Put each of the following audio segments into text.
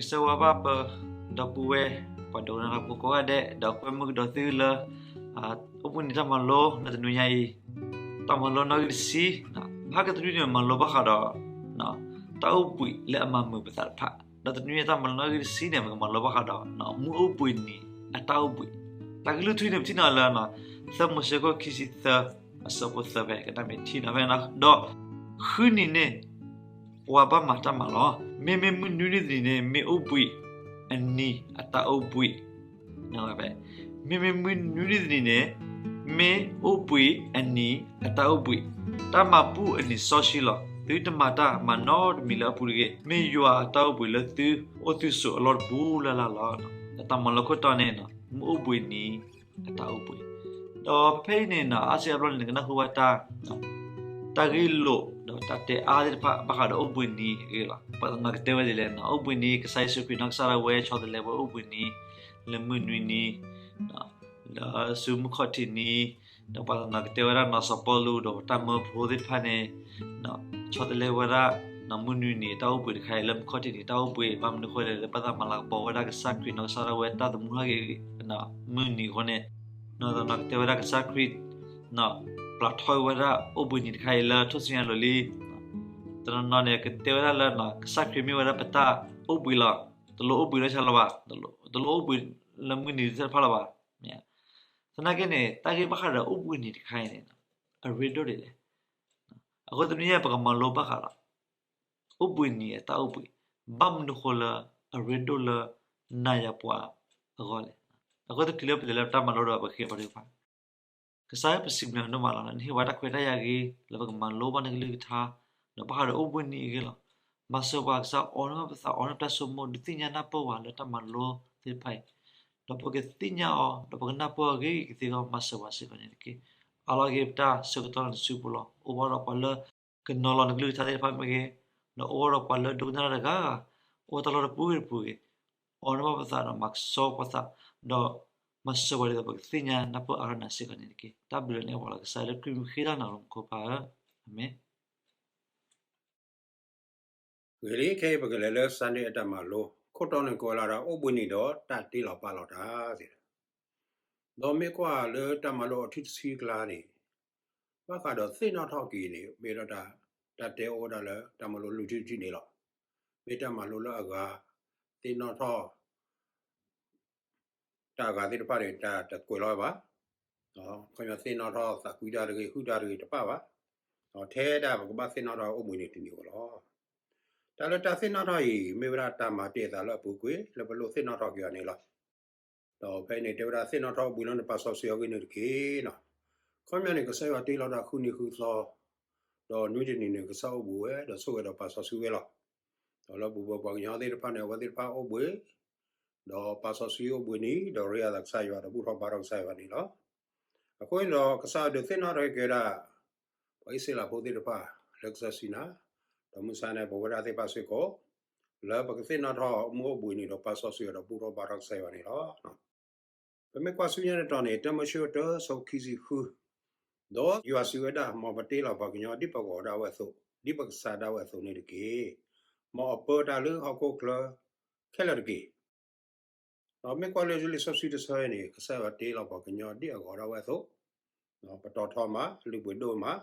ဆၢဂ့ၤဘၣ်ပဒီပုၢ်ဝဲၢ် ပှၤဒိကနၣ်တၢ်ဖိကိးဂၤဒဲး ဒီးကွဲမုာ်ကဒီးသုလၢ အိၣ်ဘှံးနံၤတၢ်မၤလိလၢတနွံညါအံၤ, တၢ်မၤလိနီၣ်ဂံၢ်တဆံ, ဟါကတနွံန့ၣ် မၤလိဘၣ်ဃးဒီး တၢ်အိၣ်ဘှံးလၢအမၤမုာ်ပသးတဖၣ်, ဒီးတနွံအံၤတၢ်မၤလိနီၣ်ဂံၢ်တဆံန့ၣ် ပကမၤလိဘၣ်ဃးဒီး မုၢ်အိၣ်ဘှံးနံၤအတၢ်အိၣ်ဘှံး, တၢ်ကလုၢ်ထူန့ၣ် ပထံၣ်န့ၢ်အီၤလၢ သၢမိၤၡ့ခိၣ်ခံဆံသၢ အဆၢဖိသၢဖဲ ကနၣ်မ့ၢ်ထံန့ၣ်ဖဲန့ၣ်, ဒီးဃုနံၤန့ၣ် ပှၤဘၣ်မၤတၢ်မၤလီၤ. မ့မ့ၢ်မုၢ်နွံနံၤတနံၤန့ၣ် မ့ၢ်အိၣ်ဘှံးအနံၤအတၢ်အိၣ်ဘှံး, မ့မ့ၢ်မုၢ်နွံနံၤတနံၤန့ၣ် မ့ၢ်အိၣ်ဘှံးအနံၤအတၢ်အိၣ်ဘှံး, တၢ်မၤဘူၣ်အနံၤစီဆှံလီၤ. သုတမၤတၢ်မၤနီတမံၤလၢအပူၤတဂ့ၤ. မ့ၢ်ယွၤအတၢ်အိၣ်ဘှံးလၢသုအိၣ်သုဆိးအလီၢ်တပူၤလၢ်လၢ်လီၤ. တၢ်မၤလိခိၣ်တီန့ၣ် မုၢ်အိၣ်ဘှံးနံၤအတၢ်အိၣ်ဘှံး, ဒီးဖဲအံၤန့ၣ် အါစုအါဘျီန့ၣ် နကနၢ်ဟူဘၣ်တၢ် တၢ်ဂ့ၢ်လိာ် ဒီးတၢ်တဲအါသ့ၣ်တဖၣ် ဘၣ်ဃးဒီးအိၣ်ဘှံးနံၤအဂ့ၢ်လီၤ. ပှၤတနီၤကတဲဝဲဒ်လဲၣ်န့ၣ်, အိၣ်ဘှံးနံၤ ကစၢ်ယ့ၣ်ၡူးခရံာ်နီၢ်ကစၢ်ဒၣ်ဝဲ ဆီတလဲဝဲအိၣ်ဘှံးနံၤ လၢမုၢ်နွံနံၤ လၢဆူမုၢ်ခီၣ်ထံးနံၤ, ဒီးပှၤတနီၤကတဲဝဲဒၣ်န့ၣ် စီၤပီလူး ဒီးတၢ်မၢဖိသ့ၣ်တဖၣ်န့ၣ် ဆီတလဲဝဲဒၣ် မုၢ်နွံနံၤတၢ်အိၣ်ဘှံးတခါအံၤ လၢမုၢ်ခီၣ်ထံးနံၤတၢ်အိၣ်ဘှံး ဘၣ်မနုၤအဃိလဲၣ် လၢဘၣ်သးမၤလၤကပီၤဝဲဒၣ်ကစၢ်ခရံာ်နီၢ်ကစၢ်ဒၣ်ဝဲတၢ်သမူထီၣ်က့ၤ မုၢ်နံၤအဃိန့ၣ်, တနီၤကတဲဝဲဒၣ်ကစၢ်ခရံာ် ပျၢ်ထီၣ်ဝဲဒၣ်အိၣ်ဘှံးနံၤတခါအံၤလၢထူၣ်စုညါအလိၤလံ. တနီၤနီၤန့ၣ် ကတဲဝဲဒၣ်လၢ ကစၢ်ခရံာ်မ့ၢ်ဝဲဒၣ်ပတၢ်အိၣ်ဘှံးလီၤ. တလိၣ်အိၣ်ဘှံးလၢဆါလၢၤဘၣ်, တလိၣ်အိၣ်ဘှံးလၢမုၢ်နံၤသ့ၣ်တဖၣ်လၢၤဘၣ်. သနာ်က့န့ၣ် တၢ်ဂ့ၢ်ဘၣ်ဃးဒီးအိၣ်ဘှံးနံၤတခါအံၤန့ၣ် အရ့ဒိၣ်ဒ်လဲၣ်. အဃိတနွံညါ ပကမၤလိဘၣ်ဃးဒီး အိၣ်ဘှံးနံၤအတၢ်အိၣ်ဘှံး, ဘၣ်မနုၤဃိလၢအရ့ဒိၣ်လၢနၤယၤပှၤအဂီၢ်လဲၣ်. အဃိတချုးလၢပလဲၤလၢပတၢ်မၤလိဒီး ပဃ့အီၤတဖၣ်, ကစၢ်ယွၤ ပစံးဘျုးနၤဒိၣ်မးလီၤ. နဟ့ၣ်ဝဲတၢ်ခွဲးတၢ်ယာ်ဂ့ၤ လၢပကမၤလိဘၣ်နကလုၢ်ကထါ, ဒီးဘၣ်ဃးဒီးအိၣ်ဘှံးနံၤအဂ့ၢ်လီၤ. မၤစၢၤပှၤကစၢ် အီၣ်န့ၢ်ဘၣ်ပသး အီၣ်န့ၢ်ပတၢ်ဆိကမိၣ် ဒုးသ့ၣ်ညါနၢ်ပၢၢ်ပှၤလၢတၢ်မၤလိသ့ၣ်တဖၣ်အံၤ, ဒီးပကသ့ၣ်ညါအီၤ ဒီးပကနၢ်ပၢၢ်အီၤဂ့ၤဂ့ၤကသ့အဂီၢ် မၤစၢၤပှၤစ့ၢ်ကီးန့ၣ်တက့ၢ်. အးလီၤက့ၤပတၢ်ဆၢကတီၢ်လၢနစုပူၤလီၤ. အိၣ်ဘၣ်ဒီးပှၤလၢကနီၤလီၤနကလုၢ်ကထါသ့ၣ်တဖၣ်မ့ၢ်ဂ့ၤ, ဒီးအိၣ်ဘၣ်ဒီးပှၤလၢဒိကနၣ်တၢ်တဂၤဂၤ, အိၣ်တၢ်လီၢ်တပူၤဂ့ၤတပူၤဂ့ၤ, အီၣ်န့ၢ်ဘၣ်ပသးဒီးမၤကဆှီပသး, ဒီးမၤစၢၤပှၤဒ်သိးပကသ့ၣ်ညါနၢ်ပၢၢ်အါထီၣ်နၤစ့ၢ်ကီးန့ၣ်တက့ၢ်. တၢ်ဘျုးန့ၣ်အိၣ်ပှၤလၢကစၢ်လၢခရံာ်မုၢ်ဃ့တၢ်နၤလီၤ မူခိၣ်ပၢ်ဧၢ, အၤမ့ၣ်. ဂ့ၤလံ ခဲအံၤပကလဲၤလၢ Sunday အတၢ်မၤလိ, ခိၣ်တီန့ၣ်ကိးလီၤဒီး အိၣ်ဘှံးနံၤဒီးတၢ်တ့လီၤပာ်လီၤတၢ်သ့ၣ်, ဒီးမ့ၢ်ကွၢ်လၢတၢ်မၤလိအထံၣ်တဆံအကျါန့ၣ်, ဘၣ်ဃးဒီးသ့ၣ်နီၣ်ထီၣ်က့ၤန့ၣ် မ့ၢ်ဒီးတၢ်, တၢ်တဲအိၣ်ဝဲဒၣ်လၢတၢ်မၤလိလွံၢ်ထံၣ်တထံၣ်န့ၣ်လီၤ. မ့ၢ်တၢ်မၤလိလၢအဂၤ, သ့ၣ်နီၣ်ထီၣ် တၢ်အဂၤသ့ၣ်တဖၣ်န့ၣ် တၢ်တကွဲးလီၤဘၣ်. ခီပညီသ့ၣ်နီၣ်ထီၣ်သးကွံတၢ်တဂ့ၤ ဟုၣ်တၢ်တဂ့ၤတပၣ်ဘၣ်. ထဲဒၣ်ပကဘၣ်သ့ၣ်နီၣ်ထီၣ်အိၣ်ဘှံးနံၤတနံၤအံၤလီၤ. တၢ်လၢတၢ်သ့ၣ်နီၣ်ထီၣ်အံၤ မ့ၢ်ဝဲဒၣ်တၢ်မၤတ့ၢ်အသးလၢအပူၤကွံာ် လၢပလိၣ်သ့ၣ်နီၣ်ထီၣ်က့ၤအီၤန့ၣ်လီၤ. ဒီးဖဲအံၤန့ၣ် တဲဝဲဒၣ်သ့ၣ်နီၣ်ထီၣ်အိၣ်ဘှံးလၢနပာ်စီဆှံအဂ့ၢ်န့ၣ်တက့ၢ်. ခီပညီန့ၣ် ကစၢ်ယွၤတ့လီၤတၢ်ဃုနံၤဃုသီ, ဒီးနွံတနံၤန့ၣ် ကစၢ်အိၣ်ဘှံးဝဲ ဒီးဆိၣ်ဂ့ၤဒီးပာ်စီဆှံဝဲလီၤ. ဒီးလၢပူၤဘၣ်ပှၤကညီသ့ၣ်တဖၣ်န့ၣ် အဝဲသ့ၣ်တဖၣ်အိၣ်ဘှံး, ဒီးပာ်စီဆှံအိၣ်ဘှံးနံၤ ဒီးရ့အသးကစၢ်ယွၤ ဒီးဘူၣ်ထီၣ်ဘါထီၣ်ကစၢ်ယွၤန့ၣ်လီၤ. အဃိန့ၣ်ဒီး ကစၢ်ယွၤဒုးသ့ၣ်နီၣ်ထီၣ်က့ၤဝဲဒၣ် ပှၤအံၣ်စရ့လးဖိသ့ၣ်တဖၣ် လၢကစၢၢ်စံနါ, ဒီးမုၢ်ဆါန့ၣ် ပဝဲဒၣ်သ့ၣ်တဖၣ်စ့ၢ်ကီး, လၢပကသ့ၣ်နီၣ်ထီၣ်မုၢ်အိၣ်ဘှံးနံၤဒီးပာ်စီဆှံဒီးဘူၣ်ထီၣ်ဘါထီၣ်ကစၢ်ယွၤန့ၣ်လီၤ. ပမ့ၢ်ကွၢ်ဆူညါတတီၤန့ၣ် တၢမိၤၡ့တၢ ဆၢဖိခံဆံဃု, ဒီးယွၤစံးဝဲဒၣ်, မ်ပတ့လီၤပှၤကညီဒ်ပဂီၤဒၣ်ဝဲအသိး, ဒ်ပကစၢ်ဒၣ်ဝဲအသိးန့ၣ်တက့ၢ်. မ်အပၢတၢ်လၢဟီၣ်ခိၣ်ချၢခဲလၢာ်တက့ၢ်. ဒီးမ့ၢ်ကွၢ်လၢလံာ်စီဆှံတဆၢအံၤန့ၣ် ကစၢ်ယွၤတ့လီၤပှၤကညီဒ်အဂီၤဒၣ်ဝဲအသိး, ပတီၢ်ထီမး, လုၢ်ပှ့ၤဒိၣ်မး,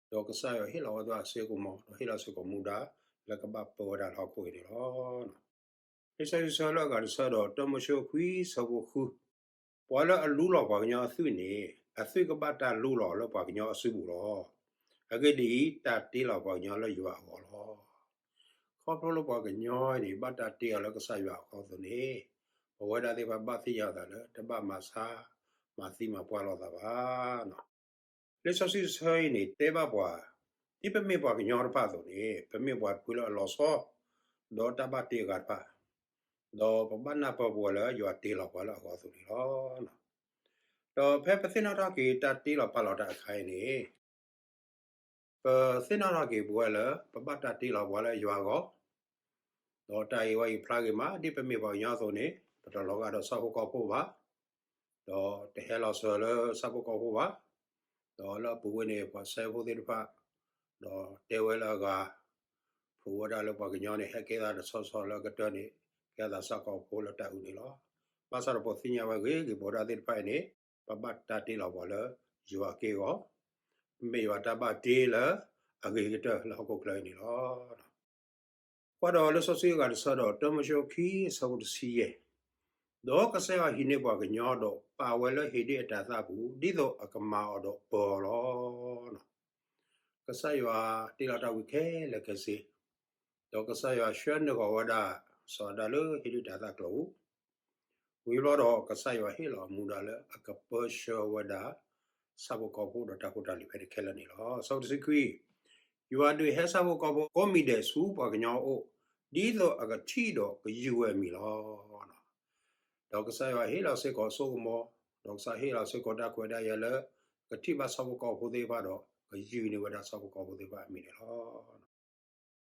ဒီးကစၢ်ယွၤဟ့ၣ်လီၤဝဲဒၣ်အစိကမီၤ ဒီးဟ့ၣ်လီၤစ့ၢ်ကီးမူဒါ လၢကဘၣ်ပၢဝဲဒၣ်လၢဟီၣ်ခိၣ်အံၤန့ၣ်လီၤ. လံာ်စီဆှံတဆၢလၢအဂၤတဆၢဒီး တၢမိၤၡ့ခွံဆၢဖိဃု, ပှၤလၢအလူလီၤပှၤကညီအသွံၣ်န့ၣ် အသွံၣ်ကဘၣ်တၢ်လူလီၤလၢပှၤကညီအစုပူၤလီၤ. အဂ့ၢ်ဒ်အံၤ, တၢ်တ့လီၤပှၤကညီလၢယွၤအဂီၢ်လီၤ. ခီဖျိလၢပှၤကညီန့ၣ် ဘၣ်တၢ်တ့အီၤလၢကစၢ်ယွၤအဂီၢ်အသိးန့ၣ်, ပဝဲဒၣ်သ့ၣ်တဖၣ်ဘၣ်သ့ၣ်ညါအသးလၢ တဘၣ်မၤဆါ မၤသံမၤပှၢ်လိာ်သးဘၣ်. လံာ်စီဆှံတဆၢအံၤန့ၣ် တဲဘၣ်ပှၤ, ဒ်ပမ့ၢ်ပှၤကညီတဖၣ်အသိးန့ၣ် ပမ့ၢ်ပှၤတဖုလၢအလီၤဆီ ဒီးတၢ်ဘၣ်တ့အဂၤတဖၣ်, ဒီးပဘၣ်နၢ်ပၢၢ်ပဝဲလၢယွၤတ့လီၤပှၤလၢအဂီၢ်အသိးန့ၣ်လီၤ. ဒီးဖဲပသ့ၣ်နီၣ်ထီၣ်က့ၤတၢ်တ့လီၤပာ်လီၤတၢ်အခါအံၤန့ၣ် ပသ့ၣ်နီၣ်ထီၣ်က့ၤပဝဲလၢ ပဘၣ်တၢ်တ့လီၤပှၤလၢယွၤအဂီၢ်, ဒီးတၢ်အံၤဝဲအံၤဖျါဂ့ၤမး ဒ်ပမ့ၢ်ပှၤကညီအသိးန့ၣ် ပတလီၤဂာ်ဒီးဆၣ်ဖိကီၢ်ဖိဘၣ်, ဒီးတဟဲလီၤစၢၤလၢဆၣ်ဖိကီၢ်ဖိဘၣ်, ဒီးလၢအပူၤကွံာ်န့ၣ် ပှၤစဲဖိသ့ၣ်တဖၣ်, ဒီးတဲဝဲလၢအဂၤ, ဖိးဝဲဒၣ်လၢပှၤကညီန့ၣ် ဟဲကဲသးတဆီဆီလၢအကတၢၢ်န့ၣ်, က ကဲသးစၢ်ကီးဖိလၢတၢ်အုၣ်န့ၣ်လီၤ. ဘၣ်ဆၣ်ဒီးပသ့ၣ်ညါဝဲဂ့ၤဂ့ၤ ပဝဲဒၣ်သ့ၣ်တဖၣ်အံၤန့ၣ် ပဘၣ်တၢ်တ့လီၤပှၤလၢယွၤအက့ၢ်အဂီၤ, မ့ၢ်ယွၤတၢ်ဘၣ်တ့လၢအဂ့ၤကတၢၢ်လၢဟီၣ်ခိၣ်ချၢအံၤန့ၣ်လီၤ. ကွၢ်ဒီးလံာ်စီဆှံအဂၤတဆၢဒီး တၢမိၤၡ့ခံ အဆၢဖိတဆံယဲၢ်, ဒီးကစၢ်ယွၤဟံးန့ၢ်ပှၤကညီဒီးပာ်ဝဲလၢဧ့ၤဒ့ၣ်အတၤသၣ်အပူၤ ဒ်သိးအကမၤအီၤဒီးပၢၤအီၤလီၤ. ကစၢ်ယွၤတ့လီၤတၢ်ဝံၤခဲလၢာ်ခဲဆ့, ဒီးကစၢ်ယွၤဆှၢနုာ်ဃီၤဝဲဒၣ် စီၤအၤဒၣ်လၢဧ့ၤဒ့ၣ်တၤသၣ်ကျိၤပူၤ, ဝံၤဘျီဒီးကစၢ်ယွၤဟ့ၣ်လီၤအမူဒါလၢအကပၢဆှၢဝဲဒၣ် ဆၣ်ဖိကီၢ်ဖိဒီးတၢ်ဖိတၢ်လံၤဖဲန့ၣ်ခဲလၢာ်န့ၣ်လီၤ. ဆၢဖိတဆံခွံ, ယွၤဒုးဟဲဆၣ်ဖိကီၢ်ဖိကိးမံၤဒဲးဆူပှၤကညီအအိၣ်, ဒ်သိးအကထံၣ်ဒီးကယုၢ်ဝဲအမံၤလီၤ. ဒီးကစၢ်ယွၤဟ့ၣ်လီၤစ့ၢ်ကီးအစိကမီၤ, ဒီးကစၢ်ဟ့ၣ်လီၤစ့ၢ်ကီးတၢ်ခွဲးတၢ်ယာ်လၢ ကထံၣ်ဘၣ်ဆၣ်ဖိကီၢ်ဖိသ့ၣ်တဖၣ်ဒီး ကယုၢ်န့ၢ်ဝဲဒၣ်ဆၣ်ဖိကီၢ်ဖိသ့ၣ်တဖၣ်အမံၤန့ၣ်လီၤ.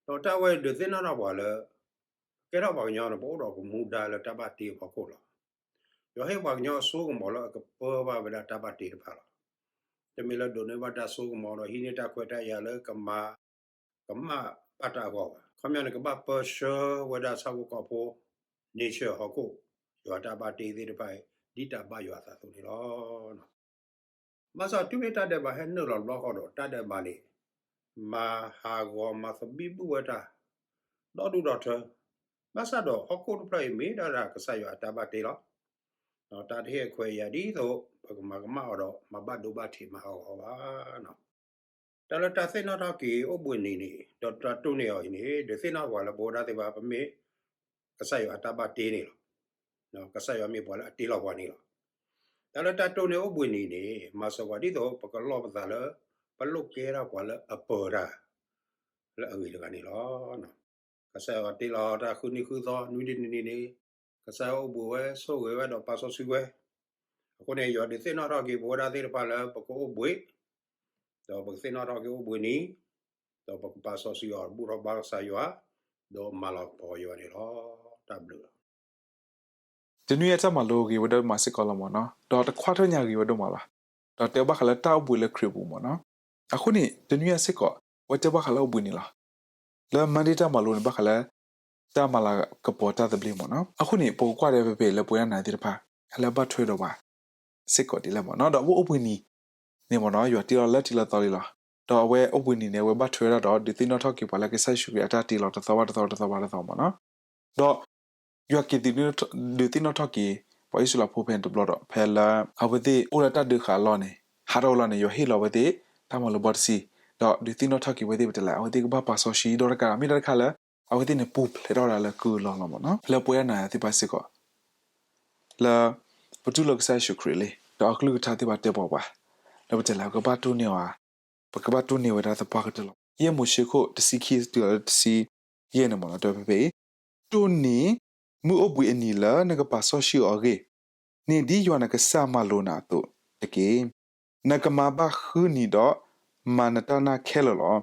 ဒီးတၢ်ဝဲဒုးသ့ၣ်နီၣ်ထီၣ်ပှၤလၢ ကဲထီၣ်ပှၤကညီန့ၣ် ပအိၣ်ဒီးပမူဒါလၢတၢ်ဘၣ်တ့အဖီခိၣ်လီၤ. ယွၤဟ့ၣ်ပှၤကညီအစိကမီၤလၢအကပၢဘၣ်ဝဲဒၣ်တၢ်ဘၣ်တ့တဖၣ်လီၤ. တမ့ၢ်လၢဒိးန့ၢ်ဘၣ်တၢ်စိကမီၤဒီး ဟံးန့ၢ်တၢ်ခွဲးတၢ်ယာ်လၢကမၤ ကမၣ်ဘၣ်တၢ်အဂီၢ်ဘၣ်. ခီပညီန့ၣ် ကဘၣ်ပၢဆှၢဝဲဒၣ်ဆၣ်ဖိကီၢ်ဖိ nature ဟီၣ်ခိၣ်, ယွၤတၢ်ဘၣ်တ့သ့ၣ်တဖၣ်အံၤ ဒ်တၢ်ဘၣ်ယွၤအသးအသိးန့ၣ်လီၤ. ဘၣ်ဆၣ်တုၤမ့ၢ်တၢ်ဒဲးဘးဟဲနုာ်လီၤတဘျီဃီဒီး တၢ်ဒဲးဘးန့ၣ် မၤဟးဂီၤမၤသဘံၣ်ဘုၣ်ဝဲတၢ် ဒီဒူၣ်ဒီထၢ, ဘၣ်ဆၣ်ဒီးဟီၣ်ခိၣ်တဖျၢၣ်အံၤမ့ၢ်ဒၣ်ဒၣ်ကစၢ်ယွၤအတၢ်ဘၣ်တ့လီၤ. ဒီးတၢ်တဟ့ၣ်အခွဲးအယာ်ဒ်သိး ပကမၤကမၣ်အီၤဒီး မၤဘၣ်ဒိဘၣ်ထံးမၤဟးဂီၤအီၤဘၣ်. တၢ်လၢတၢ်သ့ၣ်နီၣ်ထီၣ်က့ၤအိၣ်ဘှံးနံၤန့ၣ် ဒီးတၢ်တိၢ်န့ၢ်အီၤအံၤန့ၣ် ဒုးသ့ၣ်နီၣ်ပှၤလၢပဝဲဒၣ်သ့ၣ်တဖၣ် ပမ့ၢ်ကစၢ်ယွၤအတၢ်ဘၣ်တ့န့ၣ်လီၤ. ကစၢ်ယွၤမ့ၢ်ပှၤလၢအတ့လီၤပှၤန့ၣ်လီၤ. တၢ်လၢတၢ်တိၢ်န့ၢ်အိၣ်ဘှံးနံၤန့ၣ် မၤစၢၤပှၤဒ်သိး ပကလီၢ်ပသးလၢ ပလိၣ်ကဲထီၣ်ပှၤလၢအပၢၤတၢ် လၢအဂ့ၤတဂၤန့ၣ်လီၤ. ကစၢ်ယွၤတ့လီၤတၢ်ဃုနံၤဃုသီ နွံနံၤတနံၤန့ၣ် ကစၢ်ယွၤအိၣ်ဘှံးဝဲ ဆိၣ်ဂ့ၤဝဲဒီးပာ်စီဆှံဝဲ. အဃိန့ၣ် ယွၤဒုးသ့ၣ်နီၣ်ထီၣ်က့ၤပဝဲဒၣ်သ့ၣ်တဖၣ်လၢပကအိၣ်ဘှံး, ဒီးပကသ့ၣ်နီၣ်ထီၣ်က့ၤအိၣ်ဘှံးနံၤ, ဒီးပကပာ်စီဆှံအီၤ ဘူၣ်ထီၣ်ဘါကစၢ်ယွၤ, ဒီးမၤလၤကပီၤယွၤန့ၣ်လီၤ. တၢ်ဘျုးလီၤ. တနွံအံၤတၢ်မၤလိဂ့ၤဝဲဒိၣ်မးစ့ၢ်ကီးလီၤမ့ၢ်နီၤ, ဒီးတခွါထီၣ်ညါဂ့ၤဝဲဒိၣ်မးလီၤ. ဒီးတဲဘၣ်ဃးလၢတၢ်အိၣ်ဘှံးလၢခရံာ်အပူၤမ့ၢ်နီၤ. အဃိန့ၣ် တနွံအံၤစ့ၢ်ကီး ဝဲတဲဘၣ်ဃးလၢအိၣ်ဘှံးနံၤလီၤ. လၢ Monday တၢ်မၤလိန့ၣ် ဘၣ်ဃးလၢ တၢ်မၤလၤကပီၤတၢ်သဘျ့မ့ၢ်နီၤ. အဃိန့ၣ် ပကကွၢ်ဒီးဖဲဖဲလၢပဝဲဒၣ်နၤသ့ၣ်တဖၣ် လၢဘၣ်ထွဲဒီးပှၤ စ့ၢ်ကီးဒ်လဲၣ်မ့ၢ်နီၤ. ဒီးပအိၣ်ဘှံးနံၤန့ၣ်မ့ၢ်နီၤ ယွၤတ့လီၤလၢတံၤလီၤသီလံလီၤ. ဒီးအဝဲအိၣ်ဘှံးနံၤန့ၣ် အဝဲဘၣ်ထွဲဒၣ်ဒီး ဒုးသ့ၣ်နီၣ်ထီၣ်က့ၤပှၤလၢကစၢ်ယ့ၣ်ၡူးခရံာ်အတၢ်တ့လီၤတသီဘၣ်တသီတသီဘၣ်တသီမ့ၢ်နီၤ. ဒီး ယွၤက့ၤဒုးသ့ၣ်နီၣ်ထီၣ်က့ၤ ပှၤအံၣ်စရ့လးဖိဖဲန့ၣ်တဘျီဒီး ဖဲလၢအဝဲသ့ၣ်အိၣ်လၢတၢ်ဒုးဃာ်အလီၢ်န့ၣ် ဟးထီၣ်ဝဲလီၤန့ၣ် ယွၤဟ့ၣ်လီၤဝဲသ့ၣ် တၢ်မၤလိာ်ဘီတဆံ, ဒီးဒုးသ့ၣ်နီၣ်ထီၣ်က့ၤဝဲသ့ၣ်ပတဲလဲၣ် အဝဲသ့ၣ်ကဘၣ်ပာ်စီဆှံဒီးတကးဒီး မ့ၢ်တၢ်တခါလၢ အဝဲသ့ၣ်န့ၣ်ပူၤဖျဲးထီၣ်ဝဲဒၣ်လၢကုၢ်အလီၢ်လီၤမ့ၢ်နီၤ. လၢပဝဲဒၣ်နၤယၤသ့ၣ်တဖၣ်စ့ၢ်ကီး လၢ ပတူၢ်လိာ်ကစၢ်ယ့ၣ်ၡူးခရံာ်လံ ဒီးအကလုၢ်ကထါသ့ၣ်တဖၣ်တဲဘၣ်ပှၤ လၢပတဲလဲၣ် ပကဘၣ်တိၢ်န့ၢ်အီၤဧါ, ပကဘၣ်တိၢ်န့ၢ်ဝဲဒၣ်သပှၢ်ကတၢၢ်လီၤ. ယဲၢ်မိၤၡ့ခိၣ်တဆံခံတုၤလၢတဆံယဲၢ်န့ၣ်မ့ၢ်နီၤ တဲဖဲဖဲအံၤ, တိၢ်န့ၢ်မုၢ်အိၣ်ဘှံးအနံၤလၢနကပာ်စီဆှံအီၤအဂ့ၢ်, န့ၣ်ဒ်ယွၤနကစၢ်မၤလိာ်နၤအသိးတက့ၢ်. နကမၤဘၣ်ဃုနံၤဒီး မၤနတၢ်နာ်ခဲလၢာ်လီၤ.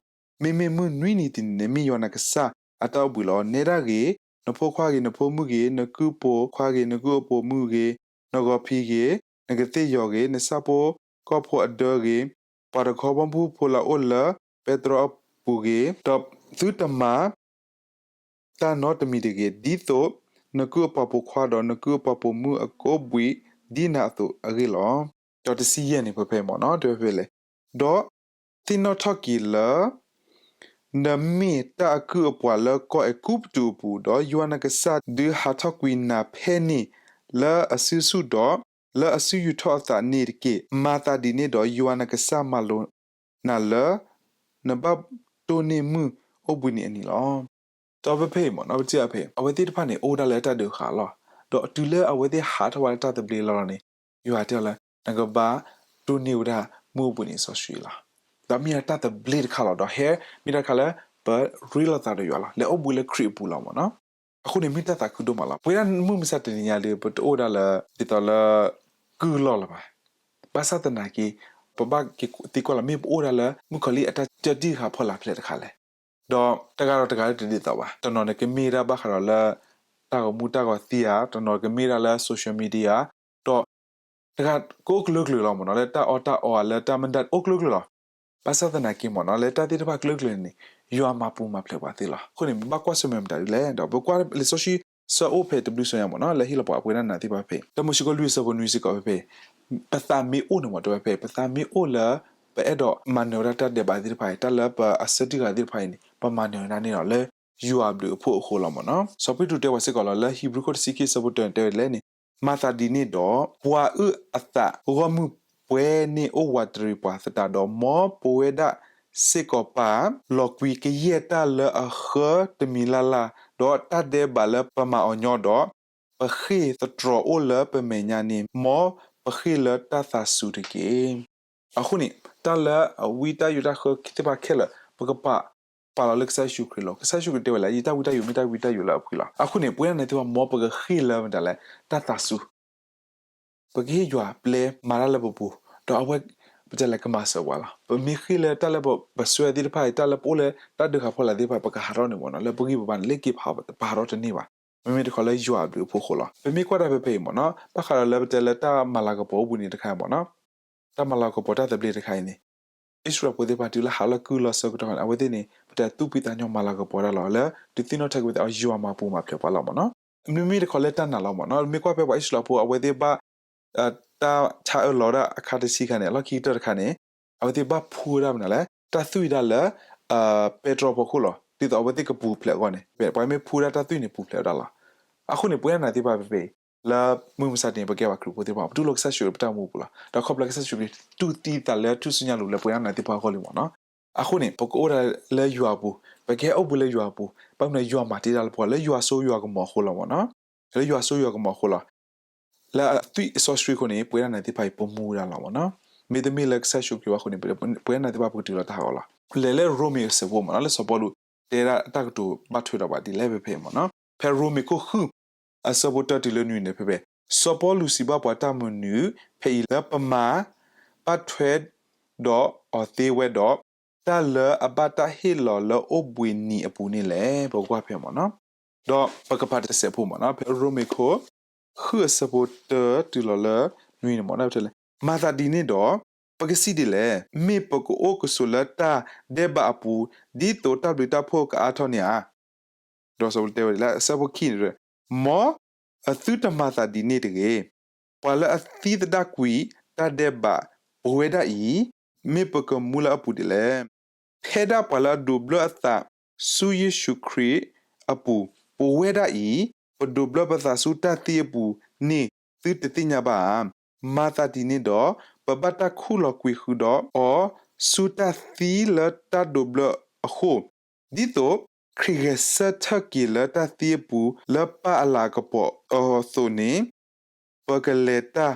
မ့မ့ၢ်မုၢ်နွံနံၤတနံၤန့ၣ် မ့ၢ်ယွၤနကစၢ်အတၢ်အိၣ်ဘှံးလီၤ. နဲဒၣ်ဂ့ၤ, နဖိခွါဂ့ၤ, နဖိမုၣ်ဂ့ၤ, နကုၢ်ပိာ်ခွါဂ့ၤ, နကုၢ်အပိာ်မုၣ်ဂ့ၤ, နဂီၤဖံးဂ့ၤ, နကသ့ၣ်ယီၤဂ့ၤ, နဆၣ်ဖိကီၢ်ဖိအဒၢဂ့ၤ, ပှၤတခီဘီမုၢ်ဖိလၢအအိၣ်လၢပဲတြီအပူၤဂ့ၤ, ဒီးသုတမၤ တၢ်နီတမံၤတဂ့ၤ, ဒ်သိးနကုၢ်အပှၤပိာ်ခွါဒီးနကုၢ်အပှၤပိာ်မုၣ်အကိးဘှံးဒ်နၤအသိးအဂ့ၢ်လီၤ. ဒီးတဆံယဲၢ်န့ၣ် ဖဲဖဲမ့ၢ်နီၤ တဲဖဲလဲၣ်, ဒီးသ့ၣ်နီၣ်ထီၣ်က့ၤလၢ နမ့ၢ်တၢ်အကုၢ်အပှၤလၢကီၢ်အဲၤကူပတူးအပူၤ, ဒီးယွၤနကစၢ်ဒုးဟးထီၣ်ကွံာ်နၤဖဲန့ၣ် လၢအစုဆူၣ်ဒီး လၢအစုယူာ်ထီၣ်အသးန့ၣ်တက့ၢ်. မၤသးဒ်န့ၣ်ဒီး ယွၤနကစၢ်မၤလိာ်နၤလၢ နဘၣ်တိၢ်န့ၢ်မုၢ်အိၣ်ဘှံးနံၤအနံၤလီၤ. ဒီးဖဲဖဲအံၤမ့ၢ်နီၤ ပထံၣ်ဖဲ အဝဲသ့ၣ်တဖၣ်န့ၣ် အိၣ်ဝဲဒၣ်လၢတၢ်ဒုးဃာ်အလီၢ်, ဒီးတုၤလၢအဝဲသ့ၣ်ဟးထီၣ်ဝဲဒၣ်တၢ်သဘျ့လီၤလီၤန့ၣ် ယွၤတဲအီၤလၢ နကဘၣ်တိၢ်န့ၢ်ဝဲဒၣ်မုၢ်အိၣ်ဘှံးနံၤစီဆှံလီၤ. ဒီးမ့ၢ်ဒၣ်တၢ်သဘျ့တခါလီၤ. ဒီးဟဲမ့ၢ်တၢ်တခါလၢ ပရ့လိာ်သးဒီးယွၤလီၤ. လဲၤအိၣ်ဘှံးလၢခရံာ်အပူၤလီၤမ့ၢ်နီၤ. အဃိန့ၣ်မ့ၢ်တၢ်သးခုဒိၣ်မးလီၤ. ပဝဲဒၣ်မုၢ်မဆါတနံၤညါဒီး ပတအိၣ်ဒၣ်လၢ ဒ်သိးလၢ ကုၢ်လီၢ်လၢၤဘၣ်. ဘၣ်ဆၣ်သနာ်က့ ပဘၣ်က့ၤသံကွၢ်လီၤ မ့ၢ်ပအိၣ်ဒၣ်လၢမုၣ်ကီၤလံၢ်အတၢ်တံာ်ဃာ်ဖီလာ်ဖျဲးတခါလဲၣ်. ဒီးတဂၤဒီးတဂၤလၢတဒ်သိးဘၣ်. တနီၤန့ၣ်ကမ့ၢ်ဒၣ်ဘၣ်ဃးဒီးလၢ တၢ်ဂီၤမူတၢ်ဂီၤသံဧါ, တနီၤကမ့ၢ်ဒၣ်လၢ social media ဒီး တဂၤကအိၣ်ကျၢၤကျၢၤလီၤမ့ၢ်နီၤ လၢတၢ်အီၣ်တၢ်အီဧါ လၢတၢ်မ့ၢ်တၢ်အိၣ်ကျၢၤကျၢၤလီၤ. ဘၣ်ဆၣ်သနာ်က့မ့ၢ်နီၤ လၢတၢ်သ့ၣ်တဖၣ်ကျၢၤကျၢၤန့ၣ် ယွၤမၤပူၤမၤဖျဲးပှၤသ့လီၤ. အဃိန့ၣ် ပဘၣ်ကွၢ်ဆၢၣ်မဲာ်မတၤဒ်လဲၣ် ဒီးပကွၢ်လံာ်စီဆှံ ဆၢအိၣ်ဖဲတဘျုးစီညါမ့ၢ်နီၤ လၢဟ့ၣ်လီၤပှၤအပှဲၤဒၣ်နၤသ့ၣ်တဖၣ်ဖဲ တၢမိၤၡ့ခိၣ်လွံၢ်အဆၢဖိနွံစ့ၢ်ကီးဖဲဖဲ ပသးမ့ၢ်အိၣ်န့ၣ်မ့ၢ် တဲဝဲဖဲ ပသးမ့ၢ်အိၣ်လၢ ပအဲၣ်ဒိးမၤနၢၤဝဲဒၣ်တၢ်ဒဲးဘးသ့ၣ်တဖၣ်အံၤ တၢ်လၢပအဆၢတံၢ်ဂၤသ့ၣ်တဖၣ်အံၤန့ၣ် ပမၤနၢၤဝဲဒၣ်န့ၣ်ဒီး လၢယွၤအဘျုးအဖှိၣ်အဃိလီၤမ့ၢ်နီၤ. စီၤပ့းတရူးတဲပှၤစ့ၢ်ကီးလီၤ လၢဟံးဘြူၤခိၣ်တဆံခံအဆၢဖိတၢန့ၣ် တဲဝဲဒ်လဲၣ်န့ၣ် မၤသးဒ်န့ၣ်ဒီး ပှၤအုၣ်အသးဂီၢ်မုၢ်ပှဲၤန့ၢ်အိၣ်ဝးတရံးပှၤသတးဒီး မ်ပဝဲဒၣ်စ့ၢ်ကီးပာ်လီၤကွံာ်ကယဲၢ်တၢ်လၢအဃၢတမံၤလၢ်လၢ်, ဒီးတၢ်ဒဲးဘးလၢပမၤအီၤညီဒီး ပဃ့ၢ်သတြီၤအိၣ်လၢပမဲာ်ညါန့ၣ် မ်ပဃ့ၢ်လၢတၢ်သးစူၤတက့ၢ်. အဃိန့ၣ် တၢ်လၢအဝံတၢ်ယိးတၢ်ဃၢသ့ၣ်တဖၣ်ခဲလၢာ် ပကပာ် ပာ်လီၤလၢကစၢ်ယ့ၣ်ၡူးခရံာ်လီၤ. ကစၢ်ယ့ၣ်ၡူးခရံာ်တဲဝဲလၢ ယတၢ်ဝံတၢ်ယိးမ့ၢ်တၢ်ဝံတၢ်ယိးလၢအဖှံလီၤ. အဃိန့ၣ် ပဝဲဒၣ်န့ၣ်သ့ၣ်တဖၣ် မ်ပကဃ့ၢ်လၢမတၤလဲၣ် တၢ်သးစူၤ ပကဟ့ၣ်ယွၤပျဲမၤတၢ်လၢပပူၤ, ဒီးအဝဲ ပတဲလဲၣ် ကမၤစၢၤပှၤလီၤ. ပမ့ၢ်ဃ့ၢ်လၢတၢ်လၢပစွဲသ့ၣ်တဖၣ်အံၤ တၢ်လၢပအိၣ်လၢတၢ်ဒုးဃာ်ဖီလာ်သ့ၣ်တဖၣ် ပကဟးထီၣ်န့ၣ်မ့ၢ်နီၤ လၢပဂံၢ်ပဘါန့ၣ် လ့ၣ်က့ၤဖးပဟးထီၣ်တန့ၢ်ဘၣ်. မ့မ့ၢ်တခီလၢယွၤအဘျုးအဖှိၣ်အဃိလီၤ. ပမ့ၢ်ကွၢ်တၢ်ဖဲဖဲအံၤမ့ၢ်နီၤ ဘၣ်ဃးဒီးလၢပတဲလၢတၢ်မၤလၤကပီၤအိၣ်ဘှံးနံၤတခါအံၤမ့ၢ်နီၤ တၢ်မၤလၤကပီၤတၢ်သဘျ့တခါအံၤန့ၣ် အံၣ်စရ့လးဖိသ့ၣ်တဖၣ်တုၤလၢဟးလၢကုၢ်လီၤဆၢကတီၢ်န့ၣ် အဝဲသ့ၣ်န့ၣ် ပတဲသူၣ်ဖှံသးညီမၤလၤကပီၤတၢ်လီၤ လၢဒုးသ့ၣ်နီၣ်ထီၣ်က့ၤဝဲသ့ၣ်အီၤ ယွၤမၤပူၤမၤဖျဲးပှၤလီၤမ့ၢ်နီၤ. မ့မ့ၢ်တခီလၢတၢ်နာ်လီၤမ့ၢ်နီၤ မ့ၢ်ကွၢ်ဖဲပှၤအံၣ်စရ့လးဖိအဝဲသ့ၣ်ဘၣ် တၢ်ဆါအၢၣ်လီၤဒၣ်အခါတဆံခါန့ၣ် အလီၢ်ခံကတၢၢ်တခါန့ၣ် အဝဲသ့ၣ်ဘၣ်ဖှူဝဲဒၣ်မနုၤလဲၣ် တၢ်သွံၣ်ဒၣ်လၢ ပဲတြီဖီခိၣ်လီၤ. ဒ်သိးအဝဲသ့ၣ်ကပူၤဖျဲးအဂီၢ်န့ၣ် ပှၤမ့ၢ်ဖှူဒၣ်တၢ်သွံၣ်န့ၣ်ပူၤဖျဲးဝဲဒၣ်လီၤ. အဃိန့ၣ် ပဝဲဒၣ်နၤသ့ၣ်တဖၣ်ဖဲဖဲအံၤ လၢမုၢ်မဆါတနံၤ ပကဲပှၤခရံာ်ဖိသ့ၣ်တဖၣ် ပတူၢ်လိာ်ကစၢ်ယ့ၣ်ၡူးခရံာ်လၢပတၢ်မူပူၤလီၤ. ဒီးခီဖျိကစၢ်ယ့ၣ်ၡူးခရံာ်တူၢ်သံသးလၢထူၣ်စုညါလိၤလၢပဝဲဒၣ်နၤသ့ၣ်တဖၣ်အဂီၢ်လံမ့ၢ်နီၤ. အဃိန့ၣ် ပကအိၣ်ဒၣ်လၢယွၤအပူၤ, ပကဟဲအိၣ်ဘှံးလၢယွၤအပူၤ, ဘၣ်မနုၤယွၤမၤတ့ၢ်တၢ်လၢပဂီၢ် လၢယွၤစိယွၤကမီၤအဃိလီၤမ့ၢ်နီၤ. လၢယွၤစိယွၤကမီၤအဃိလီၤ. လၢအသွံၣ်အစီဆှံအဃိန့ၣ် ပဝဲဒၣ်နၤသ့ၣ်တဖၣ်အံၤ ပမူဝဲဒၣ်လီၤမ့ၢ်နီၤ. မ့တမ့ၢ်လၢကစၢ်ယ့ၣ်ၡူးခရံာ်ဘၣ်အဃိန့ၣ် ပဝဲဒၣ်နၤသ့ၣ်တဖၣ်ပကတုၤလီၤတၢ်ဟးဂီၤလီၤ. လဲၤလၢရိမ့ၤအဆၢဖိမ့ၢ်နီၤ လၢစီၤပီလူးတဲဒၣ်တၢ်ကတိၤဘၣ်ထွဲဒီးပှၤဒ်လဲၣ်ဖဲဖဲမ့ၢ်နီၤ. ဖဲရိမ့ၤခိၣ်ဃု အဆၢဖိတၢတုၤလၢနွံန့ၣ်ဖဲဖဲ စီၤပီလူးစံးဘၣ်ပှၤတၢ်မနုၤဖဲအံၤလၢပမၤဘၣ်ထွဲဒီးအီၤသ့ဝဲဒီး တၢ်လၢအဘၣ်တၢ်ဟ့ၣ်လီၤလၢအိၣ်ဘှံးနံၤအပူၤန့ၣ်လဲၣ်. ပကကွၢ်ဖဲမ့ၢ်နီၤ, ဒီးပကဖးတစဲးဖိမ့ၢ်နီၤ, ဖဲရိမ့ၤခိၣ် ဃုအဆၢဖိတၢတုၤလီၤလၢနွံန့ၣ်မ့ၢ်နီၤ, တဲလဲၣ်, မၤသးဒ်န့ၣ်ဒီး ပကစံးဒ်လဲၣ်. မ့ၢ်ပကအိၣ်ကဆိးလၢတၢ်ဒဲးဘးအပူၤ ဒ်သိးတၢ်ဘျုးတၢ်ဖှိၣ်ကအါထီၣ်န့ၣ်ဧါ. ဒီးစီၤပီလူးတဲဝဲဒ်လဲၣ်, အဆၢဖိခံန့ၣ်, မ်အသုတမၤသးဒ်န့ၣ်တဂ့ၤ. ပှၤလၢအသံသဒၣ်ကွံာ်တၢ်ဒဲးဘးပဝဲဒၣ်အံၤ, မ့ၢ်ပကမူလၢအပူၤဒ်လဲၣ်. ဖဲဒၣ်ပှၤလၢအဒိးဘျၢအသးဆူယ့ၣ်ၡူးခရံာ်အပူၤ, ပဝဲဒၣ်အံၤ, ပဒိးဘျၢပသးဆူတၢ်သံအပူၤန့ၣ် သုတသ့ၣ်ညါဘၣ်ဧါ. မၤသးဒ်န့ၣ်ဒီး, ပဘၣ်တၢ်ခူၣ်လီၤကွံာ်ဃုာ်ဒီးအီၤ ဆူတၢ်သံလၢတၢ်ဒိးဘျၢအဃိ, ဒ်သိးခရံာ်ဂဲၤဆၢထၢၣ်က့ၤလၢတၢ်သံအပူၤ လၢပၢ်အလၤကပီၤအသိးန့ၣ်, ပကလဲၤတၢ်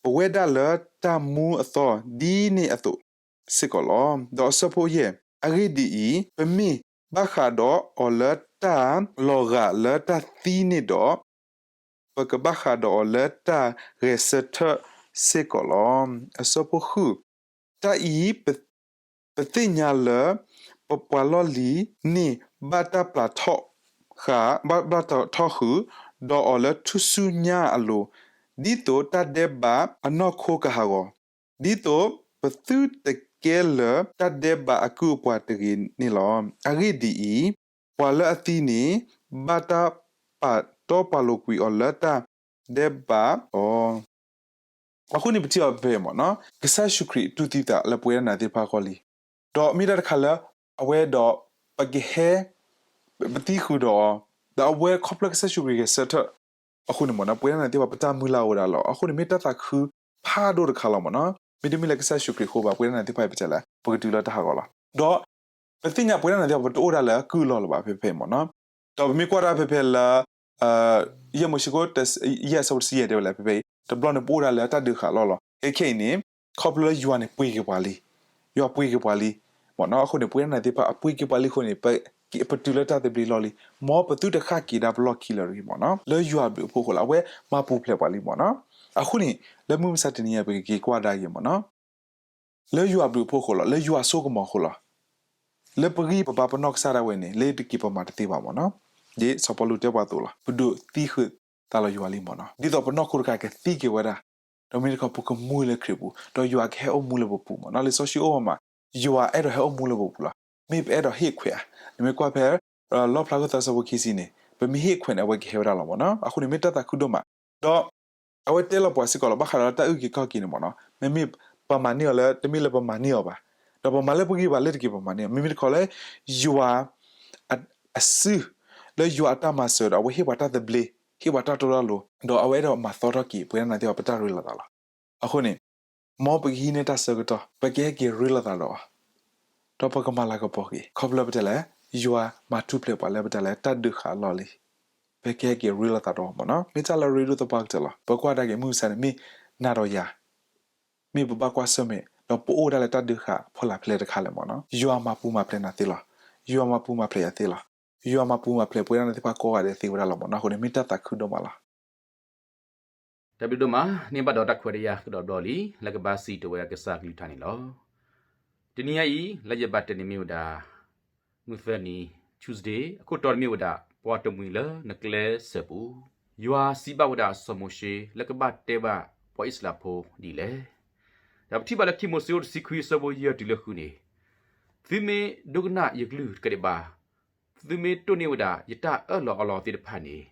ပဝဲဒၣ်လၢတၢ်မူအသီဒ်န့ၣ်အသိးစ့ၢ်ကီးလီၤ. ဒီးအဆၢဖိယဲၢ်, အဂ့ၢ်ဒ်အံၤ, ပမ့ၢ်ဘၣ်ဃးဒီးအီၤလၢတၢ်လီၤဂာ်လၢတၢ်သံန့ၣ်ဒီး, ပကဘၣ်ဃးဒီးအီၤလၢတၢ်ဂဲၤဆၢထၢၣ်စ့ၢ်ကီးလီၤ. အဆၢဖိဃု, တၢ်အံၤ ပသ့ၣ်ညါလၢ ပပှၤလီၢ်လံၤန့ၣ် ဘၣ်တၢ်ပျၢ်ထီၣ်ဃာ်, ဘၣ်ပျၢ်ထီၣ်ဃုာ်ဒီးအီၤလၢထူၣ်စုညါအလိၤ, ဒ်သိးတၢ်ဒဲးဘးအနီၢ်ခိကဟးဂီၤ, ဒ်သိးပသုတကဲလၢာ်တၢ်ဒဲးဘးအကုၢ်အပှၤတဂ့ၤန့ၣ်လီၤ. အဂ့ၢ်ဒ်အံၤ, ပှၤလၢအသံန့ၣ် ဘၣ်တၢ်ပာ်တီပာ်လိၤကွံာ်အီၤလၢတၢ်ဒဲးဘးအီၤ အဃိန့ၣ် ပထံၣ်အီၤဖဲဖဲမ့ၢ်နီၤ, ကစၢ်ယ့ၣ်ၡူးခရံာ်တူၢ်သံသးလၢပဝဲဒၣ်နၤသ့ၣ်တဖၣ်အဂီၢ်လံ. ဒီးမ့ၢ်တၢ်တခါလၢ အဝဲဒီး ပကဟဲ ပသံဃုာ်ဒီးအီၤ, ဒီးအဝဲခီဖျိကစၢ်ယ့ၣ်ၡူးခရံာ်ဂဲၤဆၢထၢၣ်အဃိန့ၣ်မ့ၢ်နီၤ, ပဝဲဒၣ်နၤသ့ၣ်တဖၣ် ပတၢ်မုၢ်လၢ်အိၣ်ဝဲဒၣ်လီၤ. အဃိန့ၣ် မ့ၢ်တၢ်သးခုဖးဒိၣ်တခါလီၤမ့ၢ်နီၤ. မ့တမ့ၢ်လၢကစၢ်ယ့ၣ်ၡူးခရံာ်အဃိဘၣ် ပဝဲဒၣ်နၤသ့ၣ်တဖၣ်အံၤ ပတဲလဲၣ် ပကတုၤလၢတၢ်ဟးဂီၤလီၤ. ဒီး ပသ့ၣ်ညါပဝဲဒၣ်နၤသ့ၣ်တဖၣ် ပတအိၣ်ဒၣ်လၢကုၢ်အလီၢ်လၢၤဘၣ် ဖဲဖဲမ့ၢ်နီၤ. ဒီးပမ့ၢ်ကွၢ်ဒၣ်ဖဲဖဲလၢ ယဲၢ်မိၤၡ့ခိၣ် ယဲၢ်အဆၢဖိတဆံယဲၢ်တဲဝဲလၢ ဖဲဖဲအံၤ တဘျီန့ၣ် ပအိၣ်ဒၣ်လၢတၢ်ဒုးဃာ်အလီၢ်လီၤ. ခဲခဲအံၤန့ၣ် ခီဖျိလၢယွၤန့ၣ်ပှ့ၤက့ၤပှၤလံ, ယွၤပှ့ၤက့ၤပှၤလံ မ့ၢ်နီၤ. အဃိန့ၣ် ပဝဲဒၣ်နၤသ့ၣ်တဖၣ် အပှ့ၤက့ၤပှၤလံအဃိန့ၣ် ပတုၤလၢတၢ်သဘျ့လီၢ်လံ. မ်ပသုတဃၣ်က့ၤဒၣ်ပလီၢ်ခံလၢၤတဂ့ၤ မ့ၢ်နီၤ. လၢယွၤအဘျုးအဖှိၣ်အဃိလီၤ. အဝဲမၤပူၤဖျဲးပှၤလံ မ့ၢ်နီၤ. အဃိန့ၣ် လၢမုၢ်မဆါတနံၤအံၤ ပကက့ၤကွၢ်ဒၣ်က့ၤ မ့ၢ်နီၤ, လၢယွၤအဘျုးအဖှိၣ်အဃိလီၤ. လၢယွၤအစိကမီၤအဃိလီၤ. လၢပဂံၢ်ပဘါပနီၢ်ကစၢ်ဒၣ်ဝဲန့ၣ် လ့ၤတက့ၤပမၤတသ့ဘၣ် မ့ၢ်နီၤ. ဒ်စီၤပီလူးတဲပှၤအသိးလီၤ. ပဒုးသံဃုာ်သးလီၤယွၤလံ မ့ၢ်နီၤ. ဒ်သိးပနီၢ်ခိတခါကသံက့ၤဝဲဒၣ်, ဒီးမ့ၢ်တခီ ပကမူလၢခရံာ်ပူၤ, ဒီးယွၤကဟဲအိၣ်မူလၢပပူၤ မ့ၢ်နီၤ. လံာ်စီဆှံအိၣ်မး, ယွၤအဲၣ်ဒိးဟဲအိၣ်မူလၢပပူၤလီၤ. မ့ၢ်ပအဲၣ်ဒိးဟ့ၣ်ခွဲးဧါ. နမ့ၢ်ကွၢ်ဖဲ လီၣ်ဖျါခိၣ်သၢဆၢဖိခံဆံန့ၣ်, ပ ပမ့ၢ်ဟ့ၣ်ခွဲးန့ၣ် အဝဲကဟဲဝဲဒၣ်လီၤမ့ၢ်နီၤ. အဃိန့ၣ်မ့ၢ်တၢ်သးခုဒိၣ်မး, ဒီး အဝဲတဲလီၤပှၤစ့ၢ်ကီးလီၤ ဘၣ်ဃးဒီးတၢ်အုၣ်က့ၤခီၣ်က့ၤန့ၣ်မ့ၢ်နီၤ, မ့မ့ၢ်ပမၤန့ၢ်အီၤလၢတမ့ၢ်လၢပမၤန့ၢ်အီၤဘၣ်, ဒီးပမၤလၢပဂံၢ်ဘၣ်လၢတက့ၢ်ပမၤန့ၢ်အီၤ, မ့မ့ၢ်တခီလၢ ယွၤ အစု လၢယွၤအတၢ်မၤစၢၤဒီး အဝဲဟ့ၣ်ပှၤတၢ်သဘျ့, ဟ့ၣ်ပှၤတၢ်တီတၢ်လိၤ, ဒီးအဝဲအဲၣ်ဒိးမၤသီထီၣ်က့ၤ ပှၤနၢ်သ့ၣ်အီၤပတၢ်ရ့လိာ်သးလီၤ. အဃိန့ၣ် မ်ပကဟံးန့ၢ်တၢ်ဆၢကတီၢ် ပကဟဲက့ၤရ့လိာ်သးဒီးအီၤ, ဒီးပကမၤလၤကပီၤက့ၤ ခီဖျိလၢပတဲလဲၣ်, ယွၤမၤထူၣ်ဖျဲးပှၤလၢပတၢ်လဲၤတၢ်ဒုးဃာ်အလီၢ်လံ, ပကဟဲက့ၤရ့လိာ်သးဒီးအီၤမ့ၢ်နီၤ. မ့ၢ်တၢ်လၢရ့ဒိၣ်သပှၢ်ကတၢၢ်လီၤ. ပကွၢ်ဒၣ်က့ၤမုၢ်မဆါန့ၣ် မ့ၢ်နၤဒီးယၤ မ့ၢ်ပဘၣ်ကွၢ်ဆၢၣ်မဲာ် ဒီးပအိၣ်ဒၣ်လၢတၢ်ဒုးဃာ်အဖီလာ်ဖဲလဲၣ်တခါလဲၣ်မ့ၢ်နီၤ. ယွၤမၤပူၤမၤဖျဲးနၤသ့လီၤ. ယွၤမၤပူၤမၤဖျဲးယၤသ့လီၤ. ယွၤမၤပူၤမၤဖျဲးပဝဲဒၣ်နၤသ့ၣ်တဖၣ်ကိးဂၤဒဲးသ့ဝဲဒၣ်လီၤမ့ၢ်နီၤ. အဃိန့ၣ်မ့ၢ်တၢ်သးခုဒိၣ်မးလီၤ. တၢ်ဘျုးဒိၣ်မး, န့ၢ်ဘၣ်ဒီးတၢ်ခွဲးတၢ်ယာ်ကဒီးဘျီလံ လၢကဘၣ်စံးတဝဲအကစၢ်ကလုၢ်ကထါန့ၣ်လီၤ. တနံၤညါအံၤ လၢယဘၣ်တဲန့ၣ်မ့ၢ်ဝဲဒၣ် မုၢ်သၢနံၤ Tuesday, အခိၣ်တီန့ၣ်မ့ၢ်ဝဲဒၣ် ပှၤတမှံၤလၢနကျဲစၢၤပူၤ, ယွၤစံးဘၣ်ဝဲဒၣ်စီၤမိၤၡ့ လၢကဘၣ်တဲဘၣ်ပှၤအံၣ်စရ့လးဖိဒ်လဲၣ်. ဒီးပထံၣ်ဘၣ်လၢခံမိၤၡ့အခိၣ်တဆံခွံအဆၢဖိယဲၢ်တုၤလၢဃုန့ၣ်, သုမ့ၢ်ဒိကနၣ်ယကလုၢ်တကးဒံးဘၣ်, သုမ့ၢ်တိၢ်န့ၢ်ဝဲဒၣ်ယတၢ်အၢၣ်လီၤအီလီၤသ့ၣ်တဖၣ်န့ၣ်,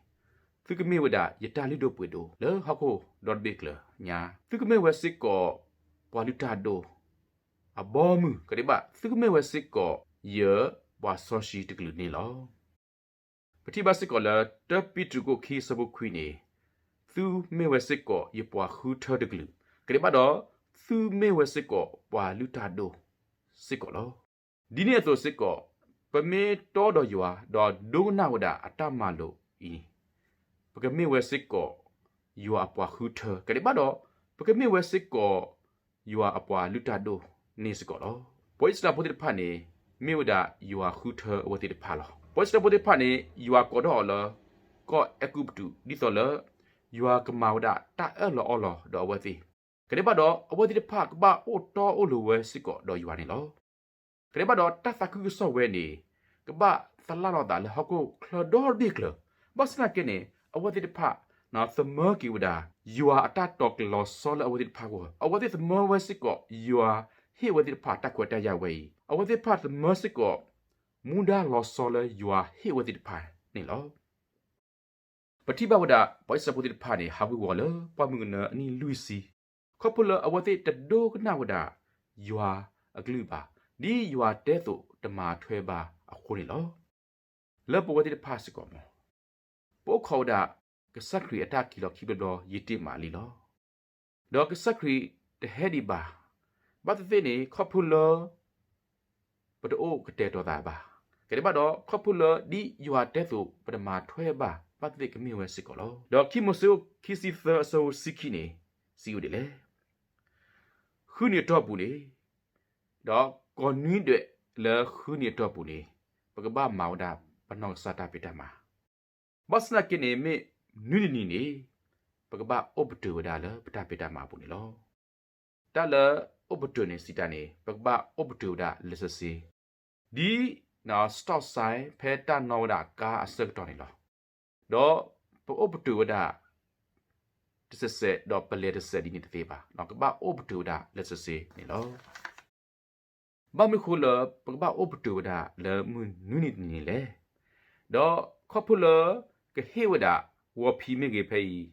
သုကမ့ၢ်ဝဲဒၣ်ယတၢ်လုၢ်ဒိၣ်ပှ့ၤဒိၣ်လၢဟီၣ်ခိၣ်ဒီတဘ့ၣ်ကျၢၤညါ, သုကမ့ၢ်ဝဲစ့ၢ်ကီးပှၤလုၢ်တၢ်ဒိၣ် အဘီအမုၢ်ကဒံးဘၣ်, သုကမ့ၢ်ဝဲစ့ၢ်ကီးယပှၤစီဆှံတကလုာ်န့ၣ်လီၤ. ပထံၣ်ဘၣ်စ့ၢ်ကီးလၢ တၢပ့းတရူးခိၣ်ခံအဆၢဖိခွံန့ၣ်, သုမ့ၢ်ဝဲစ့ၢ်ကီးယပှၤဃုထၢတကလုာ်, ကဒံးဘၣ်ဒီး သုမ့ၢ်ဝဲစ့ၢ်ကီးပှၤလုၢ်တၢ်ဒိၣ်စ့ၢ်ကီးလီၤ. ဒ်န့ၣ်အသိးစ့ၢ်ကီး, ပမ့ၢ်တီဒီးယွၤ ဒီးဒိကနၣ်ဝဲဒၣ်အတၢ်မၤလိာ်အံၤန့ၣ်, ပကမ့ၢ်ဝဲစ့ၢ်ကီး ယွၤအပှၤဃုထၢ ကဒံးဘၣ်ဒီး ပကမ့ၢ်ဝဲစ့ၢ်ကီး ယွၤအပှၤလုၢ်တၢ်ဒိၣ်န့ၣ်စ့ၢ်ကီးလီၤ. ပှၤအံၣ်စရ့လးဖိသ့ၣ်တဖၣ်န့ၣ် မ့ၢ်ဝဲဒၣ်ယွၤဃုထၢအဝဲသ့ၣ်တဖၣ်လီၤ. ပှၤအံၣ်စရ့လးဖိသ့ၣ်တဖၣ်န့ၣ် ယွၤကိးထီၣ်အီၤလၢ ကီၢ်အဲၤကူပတူး ဒ်သိးလၢ ယွၤကမၤဝဲဒၣ်တၢ်အၢၣ်လီၤအီလီၤဒီးအဝဲသ့ၣ်, ကဒံးဘၣ်ဒီး အဝဲသ့ၣ်တဖၣ်ကဘၣ်အိၣ်တီအိၣ်လိၤဝဲစ့ၢ်ကီးဒီးယွၤန့ၣ်လီၤ. ကဒံးဘၣ်ဒီးတၢ်သးခုကစီၣ်ဝဲန့ၣ် ကဘၣ်သလၣ်လိာ်သးလၢဟီၣ်ခိၣ်ချၢဒီတဘ့ၣ်ကျၢၤ, ဘၣ်ဆၣ်သနာ်က့န့ၣ် အဝဲသ့ၣ်တဖၣ် သမၢက့ၤဝဲဒၣ် ယွၤအတၢ်တီၤကျၢၤလီၤဆီလၢအဝဲသ့ၣ်တဖၣ်အဂီၢ်, အဝဲသ့ၣ်သမၢဝဲစ့ၢ်ကီး ယွၤဟ့ၣ်ဝဲသ့ၣ်တဖၣ်တၢ်ခွဲးတၢ်ယာ်ဝဲအံၤ, အဝဲသ့ၣ်တဖၣ်သမၢစ့ၢ်ကီး မူဒါလီၤဆီလၢယွၤဟ့ၣ်ဝဲသ့ၣ်တဖၣ်န့ၣ်လီၤ. ပထံၣ်ဘၣ်ဝဲဒၣ် ပှၤအံၣ်စရ့လးဖိသ့ၣ်တဖၣ်န့ၣ် ဟးဝ့ၤဝီၤလၢပှၢ်မုၢ်ကနၢအနံၣ်လွံၢ်ဆံ, ခီဖျိလၢအဝဲသ့ၣ်တဒိကနၣ်ဝဲဒၣ် ယွၤအကလုၢ်ဘၣ်, ဒ်ယွၤတဲအသိးတမၤထွဲဘၣ်အဃိန့ၣ်လီၤ. လၢပဝဲသ့ၣ်တဖၣ်စ့ၢ်ကီးမ့ၢ် ပအိၣ်ခိးဝဲဒၣ် ကစၢ်ခရံာ်အတၢ်က့ၤလီၤခံဘျီဘျီ ယံာ်တ့ၢ်မးလံလီၤ. ဒီးကစၢ်ခရံာ်တဟဲဒံးဘၣ်. ဘၣ်သ့ၣ်သ့ၣ်န့ၣ် ခီဖျိလၢ ပတအိၣ်ကတဲာ်ကတီၤသးဘၣ်. ကဒံးဘၣ်ဒီး ခီဖျိလၢဒ်ယွၤတဲအသိး ပတမၤထွဲဘၣ် ဘၣ်သ့ၣ်သ့ၣ်ကမ့ၢ်ဝဲစ့ၢ်ကီးလီၤ. ဒီးခံမိၤၡ့အခိၣ်ခံဆံသၢအဆၢဖိတဆံခံန့ၣ် စံးဝဲဒ်လဲၣ်. ဃုနံၤအတီၢ်ပူၤန့ၣ် ဒီးကိးနွံဒွဲၣ်လၢဃုနံၤအတီၢ်ပူၤန့ၣ် ပကဘၣ်မၤဝဲဒၣ်ပနီၢ်ကစၢ်တၢ်ဖံးတၢ်မၤ ဘၣ်ဆၣ်သနာ်က့န့ၣ် မ့ၢ်နွံနံၤနံၤန့ၣ် ပကဘၣ်အိၣ်ပတုာ်ဝဲဒၣ်လၢပတၢ်ဖံးတၢ်မၤအပူၤန့ၣ်လီၤ. တၢ်လၢအိၣ်ပတုာ်န့ၣ်စံးတၢ်န့ၣ် ပကဘၣ်အိၣ်ပတုာ်ဝဲဒၣ်လၢစ့စ့ ဒ် stop sign ဖဲတၢ်နီၣ်ဝဲဒၣ်ကါအဆၢကတီၢ်န့ၣ်လီၤ. ဒီးပအိၣ်ပတုာ်ဝဲဒၣ် တစဲးစဲး ဒီးပလဲၤတစဲးဒ်န့ၣ်တသ့ဘၣ်. ကဘၣ်အိၣ်ပတုာ်ဝဲဒၣ်လၢစ့စ့န့ၣ်လီၤ. ဘၣ်မနုၤအဃိလၢပကဘၣ်အိၣ်ပတုာ်ဝဲဒၣ်လၢမုၢ်နွံနံၤတနံၤန့ၣ်လဲၣ်. ဒီးခီဖျိလၢ ကဟ့ၣ်ဝဲဒၣ် ဝီၤဖံးမ့ၢ်ဂ့ၤဖဲအံၤ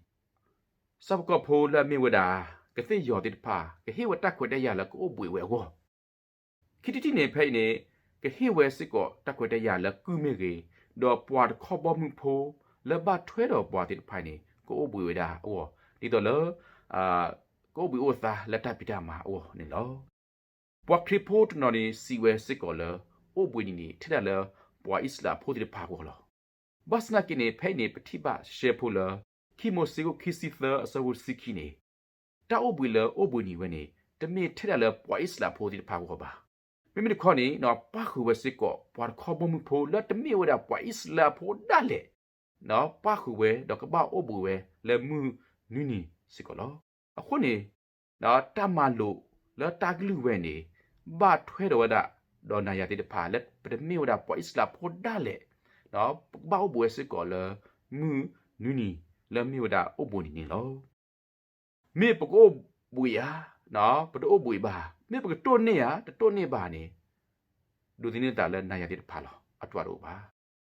ဆၣ်ဖိကီၢ်ဖိလၢအမ့ၢ်ဝဲဒၣ် ကသ့ၣ်ယီၤသ့ၣ်တဖၣ် ကဟ့ၣ်ဝဲတၢ်ခွဲးတၢ်ယာ်လၢကအိၣ်ဘှံးဝဲအဂီၢ် ခံထံၣ်တထံၣ်န့ၣ် ဖဲအံၤန့ၣ် ကဟ့ၣ်ဝဲစ့ၢ်ကီးတၢ်ခွဲးတၢ်ယာ်လၢကုၢ်မ့ၢ်ဂ့ၤ, ဒီးပှၤတခီဘီမုၢ်ဖိ လၢဘၣ်ထွဲဒီးပှၤသ့ၣ်တဖၣ်န့ၣ် ကအိၣ်ဘှံးဝဲဒၣ်အဂီၢ် ဒ်သိးလၢ ကအိၣ်ဘှံးအိၣ်သါလၢတၢ်ဖံးတၢ်မၤအဂီၢ်န့ၣ်လီၤ. ပှၤခရံာ်ဖိတနီၤန့ၣ် စံးဝဲစ့ၢ်ကီးလၢ အိၣ်ဘှံးနံၤန့ၣ် ထဲဒၣ်လၢပှၤအံၣ်စရ့လးဖိသ့ၣ်တဖၣ်အဂီၢ်လီၤ. ဘၣ်ဆၣ်သနာ်က့န့ၣ် ဖဲအံၤန့ၣ် ပထံၣ်ဘၣ်ရှဲဖိလၢ ခံမိၤၡ့အခိၣ်ခံဆံသၢအဆၢဖိတဆံခံန့ၣ် တၢ်အိၣ်ဘှံးလၢအိၣ်ဘှံးနံၤဝဲန့ၣ် တမ့ၢ်ထဲဒၣ်လၢပှၤအံၣ်စရ့လးဖိသ့ၣ်တဖၣ်အဂီၢ်ဘၣ်. မ့မ့ၢ်တခီန့ၣ် ပၣ်ဃုာ်ဝဲစ့ၢ်ကီး ပှၤတခီဘီမုၢ်ဖိလၢတမ့ၢ်ဝဲဒၣ်ပှၤအံၣ်စရ့လးဖိဒၣ်လဲာ် ပၣ်ဃုာ်ဝဲဒီးကဘၣ်အိၣ်ဘှံးဝဲလၢမုၢ်နွံနံၤစ့ၢ်ကီးလီၤ. အဃိန့ၣ် တၢ်မၤလိာ်လၢတၢ်ကလုၢ်ဝဲန့ၣ် ဘၣ်ထွဲဒီးဝဲဒၣ် ဒီးနၤယၤသ့ၣ်တဖၣ်လၢပတမ့ၢ်ဝဲဒၣ်ပှၤအံၣ်စရ့လးဖိဒၣ်လဲာ် ပကဘၣ်အိၣ်ဘှံးဝဲစ့ၢ်ကီးလၢ မုၢ်နွံနံၤလၢမ့ၢ်ဝဲဒၣ်အိၣ်ဘှံးနံၤန့ၣ်လီၤ. မ့ၢ်ပကအိၣ်ဘှံးဧါ, ပတအိၣ်ဘှံးဘၣ်, မ့ၢ်ပကတိၢ်န့ၢ်ဧါ, တတိၢ်န့ၢ်ဘၣ်န့ၣ် ဒိးသန့ၤသးလၢနၤယၤသ့ၣ်တဖၣ်လီၤ. အတၢ်တအိၣ်ဘၣ်.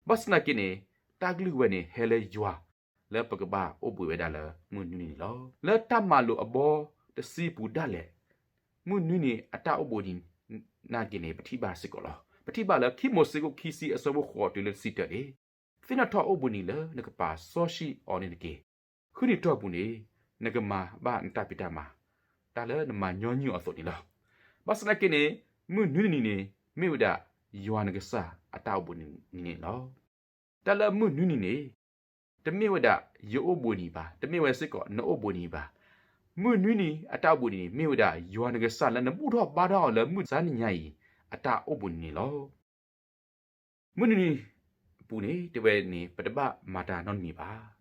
ဘၣ်ဆၣ်သနာ်က့န့ၣ် တၢ်ကလုၢ်ဝဲန့ၣ် ဟဲလၢယွၤ လၢပကဘၣ်အိၣ်ဘှံးဝဲဒၣ်လၢမုၢ်နွံနံၤန့ၣ်လီၤ. လၢတၢ်မၤလိာ်အဘီတဆံပူၤဒၣ်လဲာ် မုၢ်နွံနံၤအတၢ်အိၣ်ဘှံးနံၤနာ်က့န့ၣ် ပထံၣ်ဘၣ်စ့ၢ်ကီးလီၤ. ပထံၣ်ဘၣ်လၢခံမိၤၡ့ခိၣ်ခံဆံအဆၢဖိဃိးတုၤလၢတဆံတၢန့ၣ်, သ့ၣ်နီၣ်ထီၣ်အိၣ်ဘှံးနံၤလၢနကပာ်စီဆှံအီၤန့ၣ်တက့ၢ်. ဃုနံၤတီၢ်ပူၤန့ၣ် နကမၤဘၣ်နတၢ်ဖံးတၢ်မၤ တၢ်လၢနမၤညီနုၢ်အီၤအသိးန့ၣ်လီၤ. ဘၣ်ဆၣ်သနာ်က့န့ၣ် မုၢ်နွံနံၤန့ၣ် မ့ၢ်ဝဲဒၣ်ယွၤနကစၢ်အတၢ်အိၣ်ဘှံးနံၤန့ၣ်လီၤ. တၢ်လၢမုၢ်နွံနံၤန့ၣ် တမ့ၢ်ဝဲဒၣ်ယအိၣ်ဘှံးနံၤဘၣ်, တမ့ၢ်ဝဲစ့ၢ်ကီးနအိၣ်ဘှံးနံၤဘၣ်. မုၢ်နွံနံၤအတၢ်အိၣ်ဘှံးနံၤန့ၣ် မ့ၢ်ဝဲဒၣ်ယွၤနကစၢ်လၢနဘူၣ်ထီၣ်ဘါထီၣ်အီၤလၢမုၢ်ဆါနံၤညါအံၤ အတၢ်အိၣ်ဘှံးနံၤန့ၣ်လီၤ. မုၢ်နွံနံၤအပူၤန့ၣ် တဲဝဲန့ၣ် ပတဘၣ်မၤတၢ်နီတမံၤဘၣ်.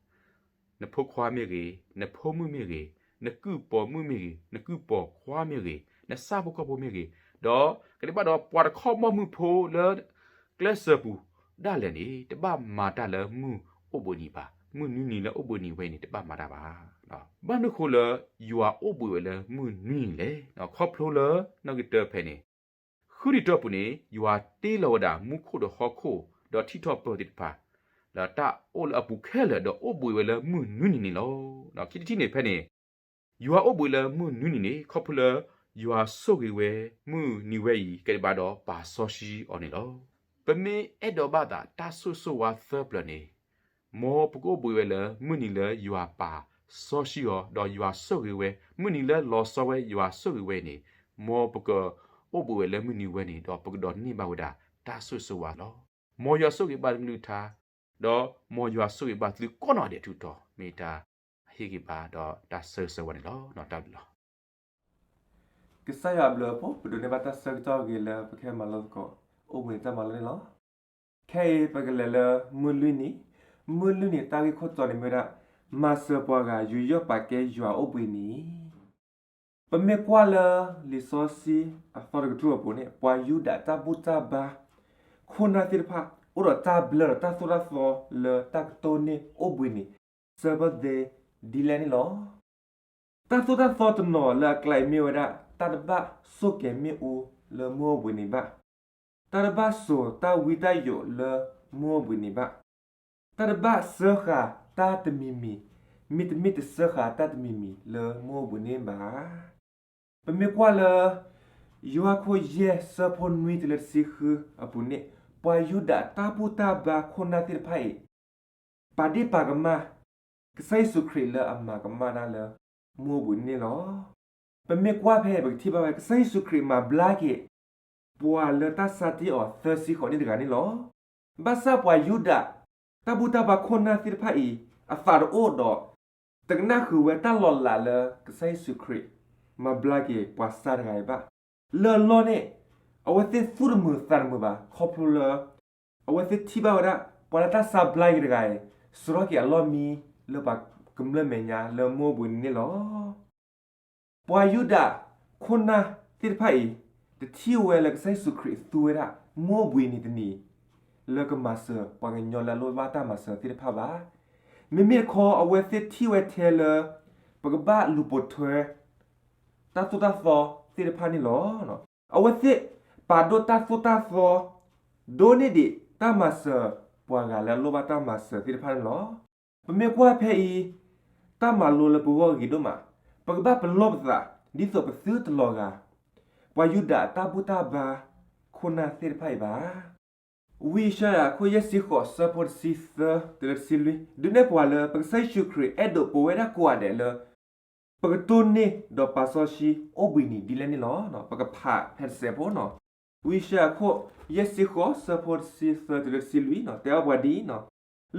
နဖိခွါမ့ၢ်ဂ့ၤ, နဖိမုၣ်မ့ၢ်ဂ့ၤ, နကုၢ်ပိာ်မုၣ်မ့ၢ်ဂ့ၤ, နကုၢ်ပိာ်ခွါမ့ၢ်ဂ့ၤ, နဆၣ်ဖိကီၢ်ဖိမ့ၢ်ဂ့ၤ, ဒီးကဒံးဘၣ်ဒီးပှၤတခီဘီမုၢ်ဖိလၢကျဲစၢၤပူၤဒၣ်လဲာ်န့ၣ် တဘၣ်မၤတၢ်လၢမုၢ်အိၣ်ဘှံးနံၤဘၣ်. မုၢ်နွံနံၤလၢအိၣ်ဘှံးနံၤဝဲအံၤန့ၣ် တဘၣ်မၤတၢ်ဘၣ်. ဘၣ်မနုၤဃိလၢယွၤအိၣ်ဘှံးဝဲလၢမုၢ်နွံနံၤလဲၣ်. ခီဖျိလၢနီၣ်ဂံၢ်တၢဖဲန့ၣ် ဃုနံၤတီၢ်ပူၤန့ၣ် ယွၤတ့လီၤဝဲဒၣ်မူခိၣ်ဒီးဟီၣ်ခိၣ် ဒီးထံထီၣ်ပၢၢ်သ့ၣ်တဖၣ် လၢတၢ်အိၣ်လၢအပူၤခဲလၢာ် ဒီးအိၣ်ဘှံးဝဲလၢမုၢ်နွံနံၤန့ၣ်လီၤ. ခံထံၣ်တထံၣ်န့ၣ်ဖဲန့ၣ် ယွၤအိၣ်ဘှံးလၢမုၢ်နွံနံၤန့ၣ် ခီဖျိလၢယွၤဆိၣ်ဂ့ၤဝဲမုၢ်နံၤဝဲအံၤ ကဒံးဘၣ်ဒီးပာ်စီဆှံအီၤန့ၣ်လီၤ. ပမ့ၢ်အဲၣ်ဒိးဘၣ်သးတၢ်ဆိၣ်ဂ့ၤဆိၣ်ဝါသၢပျၢၤန့ၣ် မ်ပကအိၣ်ဘှံးဝဲလၢမုၢ်နံၤလၢယွၤပာ်စီဆှံအီၤ ဒီးယွၤဆိၣ်ဂ့ၤဝဲ, မုၢ်နံၤလၢလီၤဆီဝဲယွၤဆိၣ်ဂ့ၤဝဲန့ၣ် မ်ပကအိၣ်ဘှံးဝဲလၢမုၢ်နံၤဝဲန့ၣ် ဒီးပကဒိးန့ၢ်ဘၣ်ဝဲဒၣ်တၢ်ဆိၣ်ဂ့ၤဆိၣ်ဝါလီၤ. မ်ယွၤဆိၣ်ဂ့ၤဘၣ်နကလုၢ်ကထါ ဒီးမ်ယွၤဆိၣ်ဂ့ၤဘၣ်သုကိးနီၢ်ဒဲးထူးထီၣ် မ့ၢ်တၢ်ဟ့ၣ်ဂံၢ်ဘါဒီးတၢ်ဆၢဂ့ၤဆၢဝါန့ၣ်လီၤ. တၢ်ဘျုးလီၤ. ကစၢ်ယွၤအဘျုးအဖှိၣ် ပဒိးန့ၢ်ဘၣ်တၢ်ဆၢကတီၢ်ဂ့ၤလၢပကဟဲမၤလိသကိး အိၣ်ဘှံးနံၤတၢ်မၤလိန့ၣ်လီၤ. ခဲအံၤပကလဲၤလၢမုၢ်လွံၢ်နံၤ, မုၢ်လွံၢ်နံၤတၢ်ဂ့ၢ်ခိၣ်တီန့ၣ်မ့ၢ်ဝဲဒၣ် မၤစၢၤပှၤဂၤယူးယီၣ်ပာ်ကဲယွၤအိၣ်ဘှံးနံၤ. ပမ့ၢ်ကွၢ်လၢလံာ်စီဆှံအသီတကတြူၢ်အပူၤန့ၣ် ပှၤယူဒၤတၢ်ဘူၣ်တၢ်ဘါ ခိၣ်နၢ်သ့ၣ်တဖၣ် အိၣ်ဒီးတၢ်ဘျၢဒီးတၢ်သိၣ်တၢ်သီလၢတၢ်ကတိၢ်န့ၢ်အိၣ်ဘှံးနံၤ Seventh Day ဒ်လဲၣ်န့ၣ်လီၤ. တၢ်သိၣ်တၢ်သီတနီၤလၢအကျါအံၤမ့ၢ်ဝဲဒၣ် တၢ်တဘၣ်ဆိၣ်ကဲၤမ့ၣ်အူလၢမုၢ်အိၣ်ဘှံးနံၤဘၣ်, တၢ်တဘၣ်စိာ်တၢ်ဝံတၢ်ယိးလၢမုၢ်အိၣ်ဘှံးနံၤဘၣ်, တၢ်တဘၣ်စၢဃာ်တၢ်တမံၤမံၤ, မ့တမ့ၢ်တစၢဃာ်တၢ်တမံၤမံၤလၢမုၢ်အိၣ်ဘှံးနံၤဘၣ်. ပမ့ၢ်ကွၢ်လၢ ယိၤဟၣ်ခိၣ်ယဲၢ်ဆၢဖိနွံတုၤလၢတဆံဃုအပူၤန့ၣ် ပှၤယူဒၤတၢ်ဘူၣ်တၢ်ဘါခိၣ်နၢ်သ့ၣ်တဖၣ်အံၤ ပာ်ဒ့ၣ်ပာ်ကမၣ် ကစၢ်ယ့ၣ်ၡူးခရံာ်လၢအမၤကမၣ်တၢ်လၢမုၢ်အိၣ်ဘှံးနံၤန့ၣ်လီၤ. ပမ့ၢ်ကွၢ်ဖဲအံၤ ပကထံၣ်ဘၣ်ဝဲ ကစၢ်ယ့ၣ်ၡူးခရံာ်မၤဘျါက့ၤ ပှၤလၢတၢ်ဆါတ့ၢ်အီၤသၢဆံဃိးနံၣ်တဂၤန့ၣ်လီၤ. ဘၣ်ဆၣ်ပှၤယူဒၤ တၢ်ဘူၣ်တၢ်ဘါခိၣ်နၢ်သ့ၣ်တဖၣ်အံၤ အသးတအိၣ်ဒီး တကနၣ်ဃုာ်ဝဲတၢ်လီၤလးလၢကစၢ်ယ့ၣ်ၡူးခရံာ် မၤဘျါက့ၤပှၤဆါတဂၤအံၤဘၣ်. လၢအလီၢ်န့ၣ် အဝဲသ့ၣ်သူၣ်တမုာ်သးတမုာ်ဘၣ် ခီဖျိလၢ အဝဲသ့ၣ်ထံၣ်ဘၣ်ဝဲဒၣ် ပှၤလၢတၢ်ဆါဘျါက့ၤတဂၤအံၤ စရီက့ၤအလီၢ်မံ လၢပှၤကမျၢၢ်မဲာ်ညါလၢမုၢ်အိၣ်ဘှံးနံၤန့ၣ်လီၤ. ပှၤယူဒၤခိၣ်နၢ်သ့ၣ်တဖၣ်အံၤ တထံၣ်ဝဲလၢကစၢ်ယ့ၣ်ၡူးခရံာ်သူဝဲဒၣ် မုၢ်အိၣ်ဘှံးနံၤတနံၤ လၢကမၤစၢၤပှၤကညီလၢအလိၣ်ဘၣ်တၢ်မၤစၢၤသ့ၣ်တဖၣ်ဘၣ်. မ့မ့ၢ်တခီ အဝဲသ့ၣ်ထံၣ်ဝဲထဲလၢ ပကဘၣ်လူၤပိာ်ထွဲ တၢ်သိၣ်တၢ်သီသ့ၣ်တဖၣ်န့ၣ်လီၤ. အဝဲသ့ၣ်ပာ်ဒိၣ်တၢ်သိၣ်တၢ်သီ ဒိၣ်န့ၢ်ဒံးတၢ်မၤစၢၤပှၤဂၤလၢအလိၣ်ဘၣ်တၢ်မၤစၢၤသ့ၣ်တဖၣ်န့ၣ်လီၤ. ပမ့ၢ်ကွၢ်ဖဲအံၤ တၢ်မၤလိလၢပဂီၢ်ဂ့ၤဒိၣ်မး, ပကဘၣ်ပလီၢ်ပသး ဒ်သိးပသုတလီၤဂာ် ပှၤယူဒၤတၢ်ဘူၣ်တၢ်ဘါခိၣ်နၢ်သ့ၣ်တဖၣ်အံၤဘၣ်. ဝံယၡါယၤအခိၣ်ယဲၢ်ဆံဃိးဆၢဖိတဆံသၢတုၤလၢတဆံလွံၢ် ဒုးနဲၣ်ပှၤလၢ ပကစၢ်ယ့ၣ်ၡူးခရံာ်အဲၣ်ဒိးပဝဲဒၣ်ကိးဂၤဒဲးလၢ ပကတိၢ်န့ၢ်ဒီးပာ်စီဆှံအိၣ်ဘှံးနံၤဒ်လဲၣ်န့ၣ်လီၤ. ပကဖးဖဲတစဲးဖိန့ၣ်, ဝံယၡါယၤအခိၣ်ယဲၢ်ဆံဃိးဆၢဖိတဆံသၢတုၤလၢတဆံလွံၢ်န့ၣ် တဲဘၣ်ပှၤဒ်အံၤ,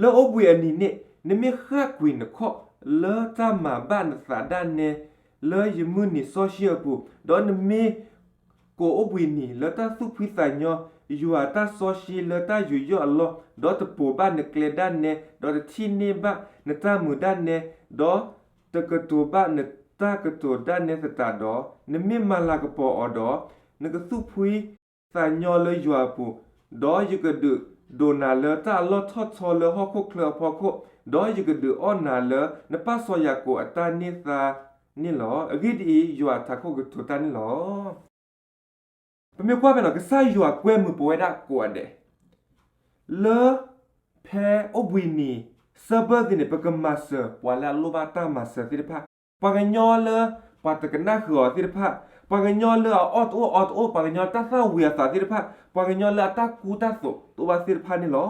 လၢအိၣ်ဘှံးအနံၤန့ၣ် နမ့ၢ်ဃၣ်ကွံာ်နခီၣ် လၢတၢ်မၤဘၣ်နသးဒၣ်နဲ လၢယမုၢ်နံၤစီဆှံအပူၤ, ဒီးနမ့ၢ် ကိးအိၣ်ဘှံးနံၤ လၢတၢ်သူၣ်ဖှံသးညီ ယွၤအတၢ်စီဆှံလၢတၢ်ယူးယီၣ်အလီၢ်, ဒီးတပိာ်ဘၣ်နကျဲဒၣ်နဲ, ဒီးတထံၣ်န့ၢ်ဘၣ်နတၢ်မုာ်ဒၣ်နဲ, ဒီးတကတိၤဘၣ်နတၢ်ကတိၤဒၣ်နဲသတးဒီး, နမ့ၢ်မၤလၤကပီၤအီၤဒီး, နကသူၣ်ဖှံသးညီလၢယွၤအပူၤ, ဒီးယကဒုးဒိးနၤလၢတၢ်အလီၢ်ထီၣ်ထီလၢဟီၣ်ခိၣ်ချၢအဖီခိၣ်, ဒီးယကဒုးအီၣ်နၤလၢနပၢ်စီၤယၤကိာ်အတၢ်န့ၢ်သါန့ၣ်လီၤ. အဂ့ၢ်ဒ်အံၤ, ယွၤအထးခိၣ်ကတိၤတၢ်န့ၣ်လီၤ. ပမ့ၢ်ကွၢ်ဖဲန့ၣ် ကစၢ်ယွၤကွဲမုာ်ပဝဲဒၣ်ကိးဂၤဒဲး လၢ ဖဲအိၣ်ဘှံးနံၤ Sabbath Day န့ၣ် ပကမၤစၢၤပှၤလၢအလိၣ်ဘၣ်တၢ်မၤစၢၤသ့ၣ်တဖၣ်, ပှၤကညီလၢပှၤတကနၣ်ဃုာ်အီၤသ့ၣ်တဖၣ်, ပှၤကညီလၢအအီၣ်တအိၣ်အီတအိၣ်, ပှၤကညီတၢ်သၣ်ဝံၤအသးသ့ၣ်တဖၣ်, ပှၤကညီလၢအတၢ်ကူတၢ်သိးတအိၣ်ဘၣ်သ့ၣ်တဖၣ်န့ၣ်လီၤ.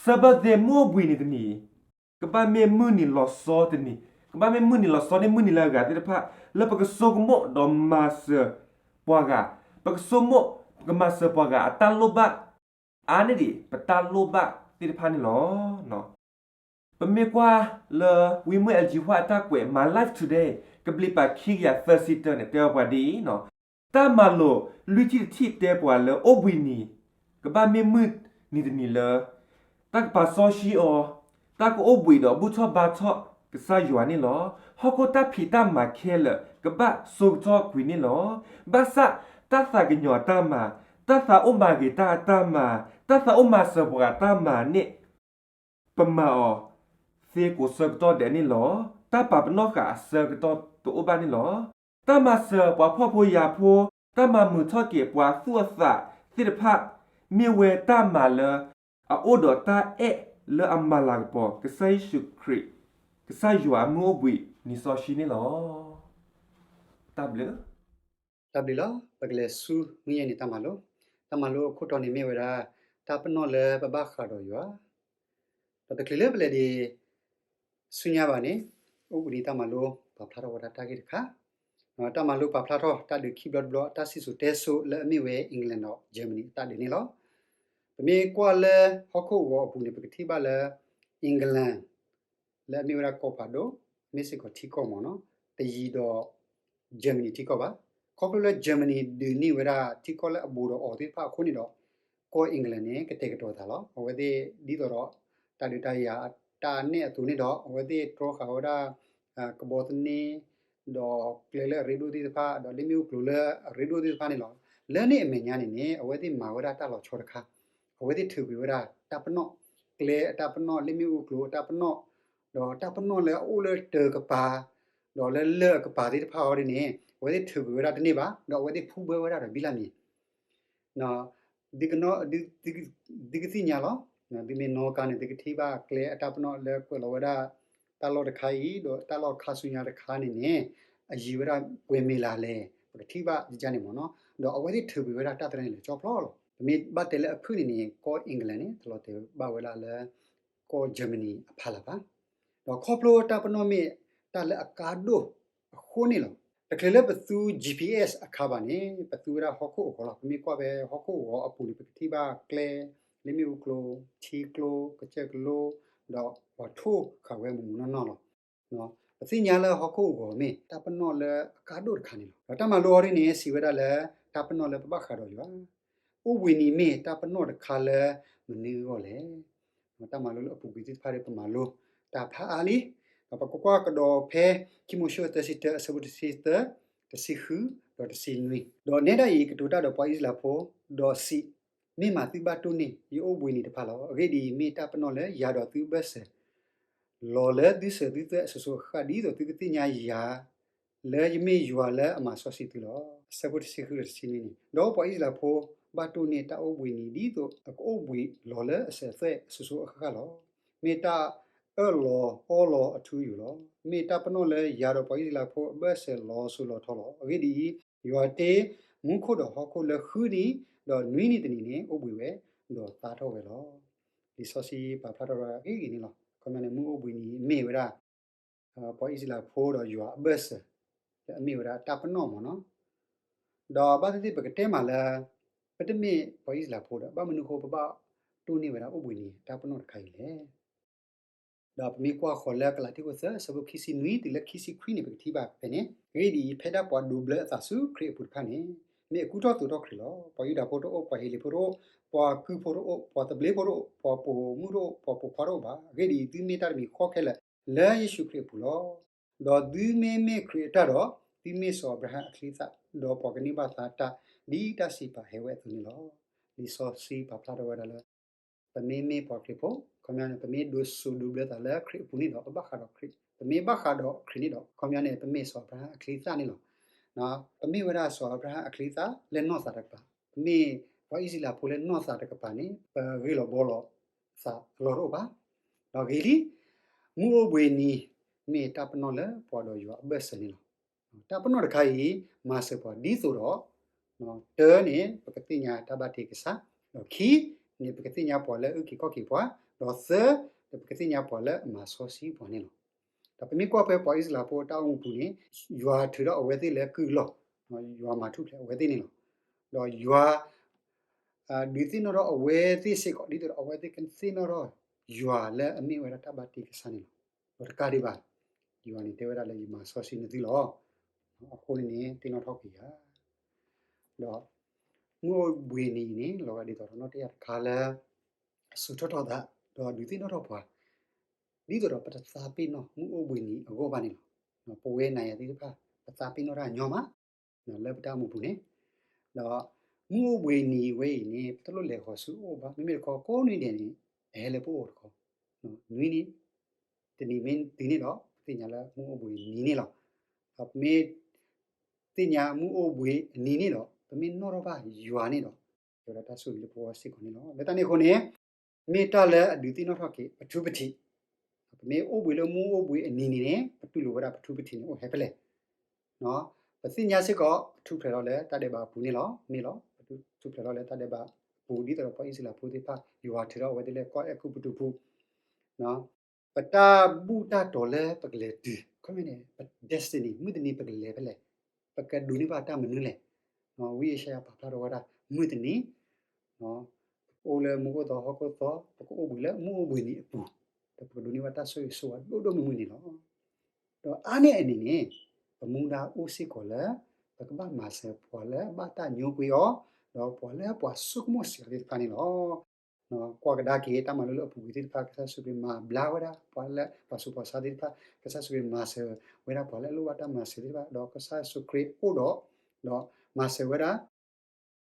Sabbath Day မုၢ်အိၣ်ဘှံးနံၤတနံၤ ကဘၣ်မ့ၢ်မုၢ်နံၤလီၤဆီတနံၤ, ကဘၣ်မ့ၢ်မုၢ်နံၤလီၤဆီန့ၣ် မုၢ်နံၤလၢအဂၤသ့ၣ်တဖၣ် လၢပကဆိကမိၣ်ဒီးမၤစၢၤပှၤဂၤ, ပကဆိကမိၣ် ပကမၤစၢၤပှၤဂၤအတၢ်လိၣ်ဘၣ် အါန့ၢ်ဒံး ပတၢ်လိၣ်ဘၣ်သ့ၣ်တဖၣ်န့ၣ်လီၤ. ပမ့ၢ်ကွၢ်လၢ ဝံမုၢ် Ellen White အတၢ်ကွဲး My Life Today ကဘျံးပၤခံကယၤသၢဆံတၢန့ၣ် တဲဝဲပှၤဒ်အံၤ, တၢ်မၤလိာ်လွံၢ်ထံၣ်တထံၣ်တဲပှၤလၢအိၣ်ဘှံးနံၤ ကဘၣ်မ့ၢ်မုၢ်နံၤတနံၤလၢ တၢ်ကပာ်စီဆှံအီၤ, တၢ်ကအိၣ်ဘှံးဒီးဘူၣ်ထီၣ်ဘါထီၣ်ကစၢ်ယွၤန့ၣ်လီၤ. ဟီၣ်ခိၣ်တၢ်ဖံးတၢ်မၤခဲလၢာ် ကဘၣ်ဆိကတီၢ်ကွံာ်န့ၣ်လီၤ. ဘၣ်ဆၣ်တၢ်သးကညီၤအတၢ်မၤ, တၢ်သးအိၣ်မၤဂ့ၤတၢ်အတၢ်မၤ, တၢ်သးအိၣ်မၤစၢၤပှၤအတၢ်မၤန့ၣ် ပမၤအီၤသ့ကိးဆၢကတီၢ်ဒဲးန့ၣ်လီၤ. တၢ်ပာ်ပနီၣ်ဃာ်အဆၢကတီၢ်တအိၣ်ဘၣ်န့ၣ်လီၤ. တၢ်မၤစၢၤပှၤဖှီၣ်ဖိယာ်ဖိ, တၢ်မၤမုာ်ထီၣ်က့ၤပှၤသူၣ်အသးသ့ၣ်တဖၣ် မ့ၢ်ဝဲတၢ်မၤလၢအအိၣ်ဒီးတၢ်အဲၣ်လၢအမၤလၤကပီၤ ကစၢ်ယ့ၣ်ၡူးခရံာ် ကစၢ်ယွၤအမုၢ်အိၣ်ဘှံးနံၤစီဆှံန့ၣ်လီၤ. တၢ်ဘျုး တၢ်ဘျုးလီၤ. ပကလဲၤဆူမုၢ်ယဲၢ်နံၤတၢ်မၤလိ, တၢ်မၤလိအခိၣ်တီန့ၣ်မ့ၢ်ဝဲဒၣ် တၢ်ပနီၣ်လၢပဘၣ်ဃးဒီးယွၤ ဒီးတချုးလၢပလဲၤဒံးဆူညါဘၣ်န့ၣ် အိၣ်ဘှံးနံၤတၢ်မၤလိပာ်ဖျါထီၣ်ဝဲဒၣ်တၢ်ဂ့ၢ်တခါ, တၢ်မၤလိပာ်ဖျါထီၣ်တၢ်ဒုးခံဘျီတဘျီ တၢ်စံၣ်စိၤတဲစိၤလၢအမ့ၢ်ဝဲ England ဒီး Germany အတၢ်ဒုးန့ၣ်လီၤ. ပမ့ၢ်ကွၢ်လၢဟီၣ်ခိၣ်ဂီၤအပူၤန့ၣ် ပကထံၣ်ဘၣ်လၢ England လၢအမ့ၢ်ဝဲဒၣ်ကီၢ်ဖးဒိၣ် မ့ၢ်စ့ၢ်ကီးထံကီၢ်မ့ၢ်နီၤ တယံၤဒီး Germany ထံကီၢ်ဘၣ်. ခီဖျိလၢ Germany ဒုးန့ၢ်ဝဲဒၣ်ထံကီၢ်လၢအဘူးဒီးအီၤသ့ၣ်တဖၣ်အဃိန့ၣ်ဒီး ကီၢ် England န့ၣ် ကတဲာ်ကတီၤအသးလီၤ. အဝဲသ့ၣ်ဒ်သိးဒီး တၢ်ဒုးတၢ်ယၤတၢ်နဲၣ်အသိးန့ၣ်ဒီး အဝဲသ့ၣ်တြီဃာ်ဝဲဒၣ် ကဘီသန့ ဒီးကျဲလၢအရ့ဒိၣ်သ့ၣ်တဖၣ် ဒီးလ့ၣ်မ့ၣ်အူကျိၤလၢအရ့ဒိၣ်သ့ၣ်တဖၣ်န့ၣ်လီၤ. လၢန့ၣ်အမဲာ်ညါန့ၣ်န့ၣ် အဝဲသ့ၣ်မၤဝဲဒၣ်တၢ်လီၤဆီတခါ, အဝဲသ့ၣ်ထုးကွံာ်ဝဲဒၣ်တၢ်ပနီၣ်, ကျဲအတၢ်ပနီၣ် လ့ၣ်မ့ၣ်အူကျိၤအတၢ်ပနီၣ်, ဒီးတၢ်ပနီၣ်လၢအအိၣ်လၢတၢၤကပၤ, ဒီးလၢလၢၢ်အကပၤသ့ၣ်တဖၣ်အီၤဒ်န့ၣ် အဝဲသ့ၣ်ထုးကွံာ်ဝဲဒၣ်တန့ၢ်ဘၣ်, ဒီးအဝဲသ့ၣ်ဖူဘၢဝဲဒၣ်ဒီးဘံလၢ်မံၤ သုကသ့ၣ်ညါလီၤ. သုမ့ၢ်နီၣ်ကါန့ၣ် သုကထံၣ်ဘၣ်ကျဲအတၢ်ပနီၣ်လၢကွဲးလီၤဝဲဒၣ် တၢ်လီၢ်တခါအံၤ ဒီးတၢ်လီၢ်ခါဆူညါတခါန့ၣ်န့ၣ် အယံၤဝဲဒၣ်ပှဲၤမံၤလၢ်လဲၣ် ပကထံၣ်ဘၣ်ယကန့ၣ်မ့ၢ်နီၤ, ဒီးအဝဲသ့ၣ်ထုးကွံာ်ဝဲဒၣ်တၢ်သရၣ်န့ၣ်လီၤဆီဖျိလီၤ. ပမ့ၢ်ဘၣ်တဲလၢအဖုၣ်န့ၣ်န့ၣ် ကီၢ် England န့ၣ် တလီၤတဲာ်ဘၣ်ဝဲဒၣ်လၢ ကီၢ် Germany အဖီလာ်ဘၣ်. ဒီးခီဖျိတၢ်ပနီၣ်မ့ၢ်တၢ်လၢအကါဒိၣ်အဃိန့ၣ်လီၤ. တချုးလၢပသူ G P S အခါဘၣ်န့ၣ် ပသူဝဲဒၣ်ဟီၣ်ခိၣ်အဂီၤလီၤ. ပမ့ၢ်ကွၢ်ဖဲဟီၣ်ခိၣ်အဂီၤအပူၤန့ၣ် ပကထံၣ်ဘၣ်ကျဲ, လ့ၣ်မ့ၣ်အူကျိၤ, ထံကျိ, ကစၢၢ်ကလိ, ဒီးပှၤထိၣ်ဃာ်ဝဲမုၢ်မုၢ်နီၢ်နီၢ်လီၤ. ပသ့ၣ်ညါလၢဟီၣ်ခိၣ်အဂီၤမ့ၢ်တၢ်ပနီၣ်လၢအကါဒိၣ်တခါန့ၣ်လီၤ. ဒီးတၢ်မၤလိအီၤဒ်န့ၣ် စံးဝဲဒၣ်လၢ တၢ်ပနီၣ်လၢပဘၣ်ဃးဒီးယွၤ အိၣ်ဘှံးနံၤမ့ၢ်တၢ်ပနီၣ်တခါလၢမနုၤအဂီၢ်လဲၣ်. တၢ်မၤလိလၢအပူၤကွံာ်သ့ၣ်တဖၣ်ဒီးပမၤလိတၢ်ဖးအါလံ. ဒီးပကကွၢ်ကဒီးဖဲ ခံမိၤၡ့သၢဆံတၢ အဆၢဖိတဆံသၢ, တဆံဃု, ဒီးတဆံနွံ, ဒီးနဲဒၣ်အံၤ ကတိၤတၢ်ဒီးပှၤအံၣ်စရ့လးဖိ, ဒီးစံး, မ့ၢ်မၤသုဘၣ်တိၢ်န့ၢ် ယအိၣ်ဘှံးနံၤတဖၣ်လီၤ. အဂ့ၢ်ဒ်အံၤ, မ့ၢ်တၢ်ပနီၣ်လၢယၤဒီးသုအဘၢၣ်စၢၤ လီၤလၢသုစၢၤသုသွဲၣ်အစိၤစိၤအဃၣ်ဃၣ် ဒ်သိးသုကသ့ၣ်ညါယၤ လၢယမ့ၢ်ယွၤလၢအမၤစီဆှံသုလီၤ. အဆၢဖိတဆံဃုဒီးတဆံနွံန့ၣ်, ဒီးပှၤအံၣ်စရ့လးဖိဘၣ်တိၢ်န့ၢ်တၢ်အိၣ်ဘှံးနံၤ ဒ်သိးအကအိၣ်ဘှံးလီၤလၢအစၢၤအသွဲၣ်အစိၤစိၤအဃၣ်ဃၣ်လီၤ. မ့ၢ်တၢ်အၢၣ်လီၤအီလီၤအထူအယိာ်လီၤ. မ့ၢ်တၢ်ပနီၣ်လၢယၤဒီးပှၤအံၣ်စရ့လးဖိအဘၢၣ်စၢၤလီၤစိၤလီၤထီလီၤ. အဂ့ၢ်ဒ်အံၤ, ယွၤတ့မူခိၣ်ဒီးဟီၣ်ခိၣ်လၢဃုနံၤ, ဒီးနွံနံၤတနံၤန့ၣ် အိၣ်ဘှံးဝဲ, ဒီးသါထီၣ်ဝဲလီၤ. လံာ်စီဆှံပာ်ဖျါထီၣ်ဝဲဒၣ်ဂ့ၤဂ့ၤန့ၣ်လီၤ. ခီပညီန့ၣ် မုၢ်အိၣ်ဘှံးနံၤမ့ၢ်ဝဲဒၣ် ပှၤအံၣ်စရ့လးဖိဒီးယွၤအဘၢၣ်စၢၤ လၢအမ့ၢ်ဝဲဒၣ်တၢ်ပနီၣ်မ့ၢ်နီၤ. ဒီးဘၣ်သ့ၣ်သ့ၣ်ပကတဲမးလၢ ပတမ့ၢ်ပှၤအံၣ်စရ့လးဖိဒီး ဘၣ်မနုၤအဃိပဘၣ်တိၢ်န့ၢ်ဝဲဒၣ်အိၣ်ဘှံးနံၤတၢ်ပနီၣ်တခါအံၤလဲၣ်. ဒီးပမ့ၢ်ကွၢ်ဃီၤလၢကလၤတံခိၣ်သၢ အဆၢဖိခံဆံခွံတုၤလၢခံဆံခွံန့ၣ် ပကထံၣ်ဘၣ်ဖဲန့ၣ်, အဂ့ၢ်ဒ်အံၤ, ဖဲဒၣ်ပှၤဒိးဘျၢအသးဆူခရံာ်အပူၤတဖၣ်န့ၣ် မ့ၢ်အကူထီၣ်သိးထီၣ်ခရံာ်လီၤ. ပှၤယူဒၤဖိတအိၣ်, ပှၤဟ့လ့ၣ်ဖိတအိၣ်, ပှၤကုဖိတအိၣ်, ပှၤသဘျ့ဖိတအိၣ်, ပှၤပိာ်မုၣ်တအိၣ်, ပှၤပိာ်ခွါတအိၣ်ဘၣ်. အဂ့ၢ်ဒ်အံၤ, သုမ့ၢ်တၢ်တမံၤဃီခဲလၢာ်လၢယ့ၣ်ၡူးခရံာ်အပူၤလီၤ. ဒီးသုမ့မ့ၢ်ခရံာ်အတၢ်ဒီး, သုမ့ၢ်စီၤအၤဘြၤဟၣ်အချံအသၣ်, ဒီးပှၤကန့ၢ်ဘၣ်သါတၢ် ဒ်တၢ်စံးပာ်ဟဲဝဲအသိးန့ၣ်လီၤ. လံာ်စီဆှံပာ်ဖျါထီၣ်ဝဲဒၣ်လၢ ပမ့မ့ၢ်ပှၤခရံာ်ဖိ, ခီပညီန့ၣ် ပမ့ၢ်ဒိးစိာ်ဒိးဘျၢသးလၢခရံာ်အပူၤန့ၣ်ဒီး ပဘၣ်ဃးဒီးခရံာ်, ပမ့ၢ်ဘၣ်ဃးဒီးခရံာ်န့ၣ်ဒီး ခီပညီန့ၣ် ပမ့ၢ်စီၤအၤဘြၤဟၣ်အချံအသၣ်န့ၣ်လီၤ. ပမ့ၢ်ဝဲဒၣ်စီၤအၤဘြၤဟၣ်အချံအသၣ်လၢနီၢ်သးတကပၤ, ပမ့ၢ်ပှၤအံၣ်စရ့လးဖိလၢနီၢ်သးတကပၤန့ၣ် ပဂ့ၢ်လီၤဘှီလီၤ သးအလီၢ်တအိၣ်ဘၣ်. ဒီးဂ့ၤလံ, မုၢ်အိၣ်ဘှံးနံၤ မ့ၢ်တၢ်ပနီၣ်လၢပှၤဒီးယွၤအဘၢၣ်စၢၤန့ၣ်လီၤ. တၢ်ပနီၣ်တခါအံၤ မၤစၢၤပှၤဒ်သိးဒီး တၢန့ၣ် ပကသ့ၣ်ညါတၢ်ဘၣ်တ့ကစၢ်, ဒီးခံန့ၣ် ပကသ့ၣ်ညါပှၤလၢအအုၣ်က့ၤခီၣ်က့ၤပှၤ, ဒီးသၢ ပကသ့ၣ်ညါပှၤလၢအမၤစီဆှံပှၤန့ၣ်လီၤ. ဒီးပမ့ၢ်ကွၢ်ဖဲပှၤအံၣ်စရ့လးဖိအတၢ်အိၣ်မူပူၤန့ၣ် ယွၤထုးထီၣ်အဝဲသ့ၣ်လၢကုၢ်အလီၢ်, ယွၤမၤထူၣ်ဖျဲးအဝဲသ့ၣ်န့ၣ်လီၤ. ဒီးယွၤ ဒုးသ့ၣ်နီၣ်ထီၣ်အဝဲသ့ၣ်စ့ၢ်ကီး ဒ်သိးဒီးအဝဲသ့ၣ်ကသ့ၣ်နီၣ်ထီၣ်ယွၤလၢအမ့ၢ်ဝဲဒၣ်တၢ်ဘၣ်တ့ကစၢ်န့ၣ်လီၤ. ဒီးတကးဒံးဘၣ် ယွၤန့ၣ်တဲဝဲဒၣ်လၢယမၤစီဆှံနသုလီၤ. အဃိန့ၣ်န့ၣ် သ့ၣ်နီၣ်ထီၣ်ကွံာ်ယၤ ဒီး မုၢ်အိၣ်ဘှံးနံၤအံၤန့ၣ် လီၤဂာ်ဒ်သိးဒီးနီၣ်တယၢ်တခါလၢ အစိာ်ထီၣ်ထီၣ်သး ဒီးဒုးသ့ၣ်နီၣ်ထီၣ်ပှၤ ဒ်သိးဒီးပတသးပ့ၤနီၣ်မုၢ်အိၣ်ဘှံးနံၤအဂီၢ်ဘၣ်န့ၣ်လီၤ. ပဝဲနၤယၤသ့ၣ်တဖၣ် ပသးပ့ၤနီၣ်တၢ်ညီမး လၢပတၢ်အိၣ်မူပူၤန့ၣ်, ဒီးမုၢ်အိၣ်ဘှံးနံၤဝဲအံၤန့ၣ် ပတလိၣ်လဲၤဃီၤဆူအအိၣ်ဘၣ်. မ့မ့ၢ်တခီ ကိးနွံဒဲးန့ၣ် အဟဲလၢပအိၣ်တခီ, နွံနံၤ တနံၤမ့ၢ်တုၤန့ၣ်ဒီး ပသ့ၣ်ညါလၢမုၢ်အိၣ်ဘှံးနံၤန့ၣ်လီၤ. ဒီးပမ့ၢ် သ့ၣ်ညါမုၢ်အိၣ်ဘှံးအနံၤန့ၣ်ဒီး ပမ့ၢ်နီၣ်ထီၣ်ဘၣ်ယွၤန့ၣ်ဒီး ကဲဝဲဒၣ်တၢ်ဆိၣ်ဂ့ၤလၢပဂီၢ်စ့ၢ်ကီးန့ၣ်လီၤ. လၢတၢ်န့ၣ်အဃိန့ၣ် မ့ၢ်တၢ်လၢအဒုးသ့ၣ်နီၣ်ထီၣ်က့ၤ ပထူပထံး, ပမ့ၢ်အိၣ်ဘှံးလၢမုၢ်အိၣ်ဘှံးအနံၤန့ၣ်န့ၣ် ပတူၢ်လိာ်ဝဲဒၣ်ပထူပထံးန့ၣ်အိၣ်ဟဲဖဲလဲၣ်. ပသ့ၣ်ညါစ့ၢ်ကီး ပထူၣ်ဖျဲးထီၣ်လၢတၢ်ဒဲးဘးအပူၤန့ၣ်လီၤ. မ့ၢ်လီၤ, ပထူၣ်ဖျဲးထီၣ်လၢတၢ်ဒဲးဘးအပူၤ ဒ်သိးဒီးပှၤအံၣ်စရ့လးဖိသ့ၣ်တဖၣ် ယွၤထုးထီၣ်အဝဲသ့ၣ်လၢကီၢ်အဲၤကူပတူးပူၤ ပတၢ်ဘူၣ်တၢ်တီၤလၢပကလဲၤတုၤ ခီမ့ၢ်န့ၣ် ပ destiny မုၢ်တနံၤပကလဲၤဖဲလဲၣ်, ပကဒိးန့ၢ်ဘၣ်တၢ်မနုၤလဲၣ်. ဝံယၡါယၤပာ်ဖျါထီၣ်ဝဲဒၣ် မုၢ်တနံၤ ပကအိၣ်လၢမူခိၣ်သီဟီၣ်ခိၣ်သီ, ပကအိၣ်ဘှံးလၢမုၢ်အိၣ်ဘှံးနံၤအပူၤ, ဒီးပကဒိးန့ၢ်ဘၣ်တၢ်ဆိၣ်ဂ့ၤဆိၣ်ဝါဒိၣ်ဒိၣ်မုၢ်မုၢ်န့ၣ်လီၤ. ဒီးအါန့ၢ်အန့ၣ်န့ၣ် ပမူဒါအိၣ်စ့ၢ်ကီးလၢ ပကဘၣ်မၤစၢၤပှၤလၢအဘၣ်တၢ်ညိကွံာ်အီၤ, ဒီးပှၤလၢပှၤဆိကမိၣ်စ့ၢ်ကီးသ့ၣ်တဖၣ်န့ၣ်လီၤ. ကွၢ်ကဒါက့ၤ တၢ်မၤလိလၢအပူၤကွံာ်သ့ၣ်တဖၣ် ကစၢ်ယ့ၣ်ၡူးခရံာ်မၤဘျါဝဲဒၣ် ပှၤလၢပှၤဆူးပှၤဆါသ့ၣ်တဖၣ်, ကစၢ်ယ့ၣ်ၡူးခရံာ်မၤစၢၤဝဲဒၣ်ပှၤလၢအလိၣ်ဘၣ်တၢ်မၤစၢၤသ့ၣ်တဖၣ်, ဒီးကစၢ်ယ့ၣ်ၡူးခရံာ်အိၣ်ဒီး ဒီးမၤစၢၤဝဲဒၣ်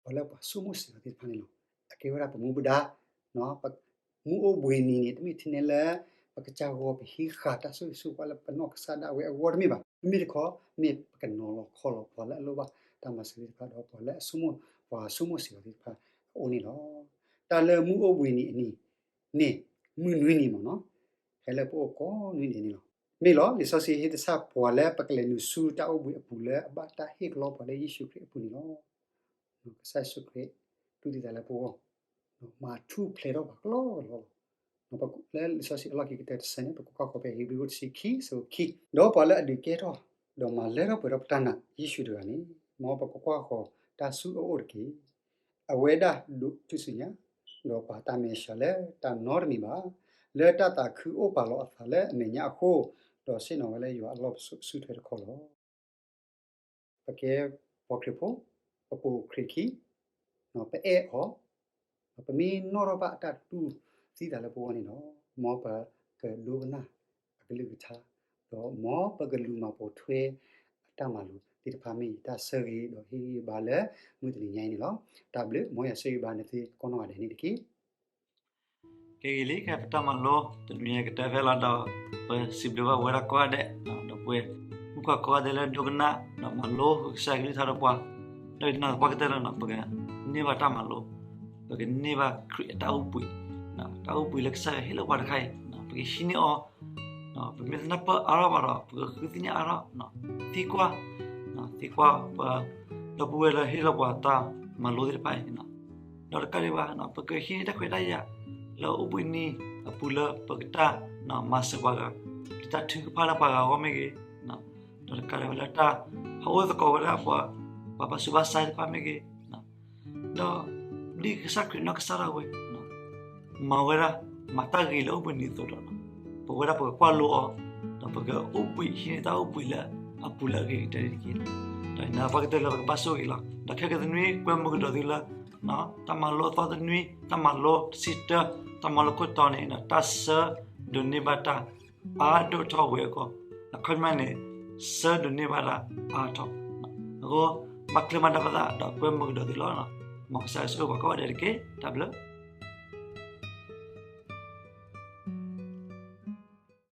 ပှၤလၢပှၤဆိကမိၣ်စ့ၢ်ကီးသ့ၣ်တဖၣ်န့ၣ်လီၤ. အကဲဝဲဒၣ်ပမူပဒါ မုၢ်အိၣ်ဘှံးနံၤန့ၣ် တမ့ၢ်ထဲန့ၣ်လၢ ပကစၢ်ဂီၤပဟံးဃာ်တၢ်ဆိၣ်ဂ့ၤဆိၣ်ဝါလၢပနီၢ်ကစၢ်ဒၣ်ဝဲအဂီၢ်တမ့ၢ်ဘၣ်. မ့မ့ၢ်တခီ မ့ၢ်ပကနီၤလီၤခီလီၤပှၤလၢအလိၣ်ဘၣ်တၢ်မၤစၢၤသ့ၣ်တဖၣ် ဒီးပှၤလၢအဆိကမိၣ် ပှၤဆိကမိၣ်စ့ၢ်ကီးသ့ၣ်တဖၣ်အအိၣ်န့ၣ်လီၤ. တၢ်လၢမုၢ်အိၣ်ဘှံးနံၤအနံၤန့ၣ် မုၢ်နွံနံၤမ့ၢ်နီၤ ဟဲလၢပအိၣ်ကိးနွံဒဲးန့ၣ်လီၤ. မ့ၢ်လီၤ လံာ်စီဆှံဟ့ၣ်သဆၣ်ပှၤလၢပကလဲၤနုာ်ဆူတၢ်အိၣ်ဘှံးအပူၤလၢအဘၣ်တၢ်ဟ့ၣ်ကလီပှၤလၢယ့ၣ်ၡူးခရံာ်အပူၤန့ၣ်လီၤ. ကစၢ်ယ့ၣ်ၡူးခရံာ် တူၢ်သံသးလၢပဂီၢ် မၤထူၣ်ဖျဲးထီၣ်ပှၤကလီကလီလီၤ. လၢလံာ်စီဆှံအလီၢ်ခံကတၢၢ်တဆၢန့ၣ် ပကကွၢ်ဃီၤဖဲ ဧ့ၤဘြံၤ အခိၣ်တဆံခံ အဆၢဖိခံ, ဒီးပှၤလၢအဒုးကဲထီၣ် ဒီးမၤလၢထီၣ်ပှဲၤထီၣ်ပတၢ်နာ် ယ့ၣ်ၡူးတဂၤန့ၣ် မ်ပကကွၢ်ဃီၤတၢ်ဆူအအိၣ်တက့ၢ်. အဝဲဒၣ်ဒိးထူၣ်စုညါ ဒီးပာ်တၢ်မဲာ်ဆှးလၢတၢ်နီတမံၤဘၣ်, လၢတၢ်သးခုအိၣ်ပာ်လီၤအသးလၢအမဲာ်ညါအဃိ, ဒီးဆ့ၣ်နီၤဝဲလၢယွၤအလီၢ်ပစိာ်စုထွဲတခီလီၤ. ပကဲပှၤခရံာ်ဖိ, ပပိာ်ခရံာ်ခံ, ပအဲၣ်အီၤ, ပမ့ၢ်နီၣ်ထီၣ်ဘၣ်အတၢ်တူၢ်သံသးလၢပဂီၢ်န့ၣ်ဒီး မ်ပကဒိကနၣ်အကလုၢ်ကထါ, ဒီးမ်ပကလူၤမၤပိာ်ထွဲအတၢ်မၤလိာ်သ့ၣ်တဖၣ်မ့ၢ်ယတၢ်ဆၢဂ့ၤ ဒီးဟ့ၣ်ဂံၢ်ဘါလၢမုၢ်တနံၤညါအံၤန့ၣ်လီၤ. တၢ်ဘျုး, မ်ယွၤဆိၣ်ဂ့ၤဘၣ်နသုကိးနီၢ်ဂၤဒဲးန့ၣ်တက့ၢ်. ကဲဂ့ၤလံ ခဲပတၢ်မၤလိတနွံညါကတၢၢ်ဖဲလီၤဒီး ပစံးဘျုးဘၣ်ပဝဲဒၣ်ကိးဂၤဒဲး ဒီပုၢ်ဝဲၢ်မုၣ်ခွါကိးဂၤဒဲးလၢဒိကနၣ် ဒီးမၤလိကစၢ်ကလုၢ်ကထါဒီးပှၤ ဒီးနာ်သပှၢ်ကတၢၢ်လၢ ပကန့ၢ်ဘၣ်တၢ်မၤလိ ပကန့ၢ်ဘၣ်ခရံာ်အတၢ်အိၣ်ဘှံး တၢ်အိၣ်ဘှံးလၢကစၢ်ယွၤဟ့ၣ်လီၤပှၤတခါအံၤ ပကဟံးန့ၢ်အီၤ ပမ့ၢ်တနၢ်ပၢၢ်အါထီၣ်ဘၣ်ဒီး ပကဃုသ့ၣ်ညါအါထီၣ် သံကွၢ် သံကွၢ်ပ ဒီပုၢ်ဝဲၢ်လၢဟ့ၣ်လီၤပှၤတၢ်မၤလိသ့ၣ်တဖၣ်အံၤ ဒီးတကးဒံးဘၣ် ပကဟံးန့ၢ်တၢ်ခွဲးတၢ်ယာ် လၢအိၣ်ဘှံးနံၤအပူၤလၢပကတၢ်မၤစၢၤပှၤဂၤ တၢ်ထုကဖၣ်လၢပှၤဂၤအဂီၢ်မ့ၢ်ဂ့ၤ ဒီးတကးဒံးဘၣ်လၢတၢ်ဟးအိၣ်သကိးဝဲဒၣ်ပှၤ ပှၤဘၣ်ဆူးဘၣ်ဆါသ့ၣ်တဖၣ်မ့ၢ်ဂ့ၤ ဒီးဒ်ကစၢ်ခရံာ်နီၢ်ကစၢ်ဒၣ်ဝဲ မၤဝဲဒၣ် မၤတၢ်ဂ့ၤလၢအိၣ်ဘှံးနံၤအသိးဒီး ပဝဲဒၣ်ပကကွၢ်လိအီၤ ဒီးပကအိၣ်ဘှံးဟံးန့ၢ်တၢ်အိၣ်ဘှံးလၢအပူၤလၢအဂ့ၤကတၢၢ်န့ၣ်တက့ၢ်. ဒီးနာ်သပှၢ်ကတၢၢ်လၢပကဘၣ်ဆိၣ်ဂ့ၤလီၤ. ဒီးခဲကနွံကွဲမုာ်ကဒီးသုလၢ တၢ်မၤလိအသီတနွံ တၢ်မၤလိတဆံတၢ တၢ်မၤလိခိၣ်တီန့ၣ် တၢ်ဆၢဒိးန့ၢ်ဘၣ်တၢ်အါဒိၣ်ထီၣ်ဝဲအဂီၢ် အခီပညီန့ၣ် ဆၢဒိးန့ၢ်ဘၣ်တၢ်အါထီၣ် အဃိ ဘၣ်ချ့မၤတၢ်ပသး ဒီးကွဲမုာ်ကဒီးသုလီၤ. မ်ကစၢ်ယွၤဆိၣ်ဂ့ၤပှၤကိးဂၤဒဲးတက့ၢ်. တၢ်ဘျုး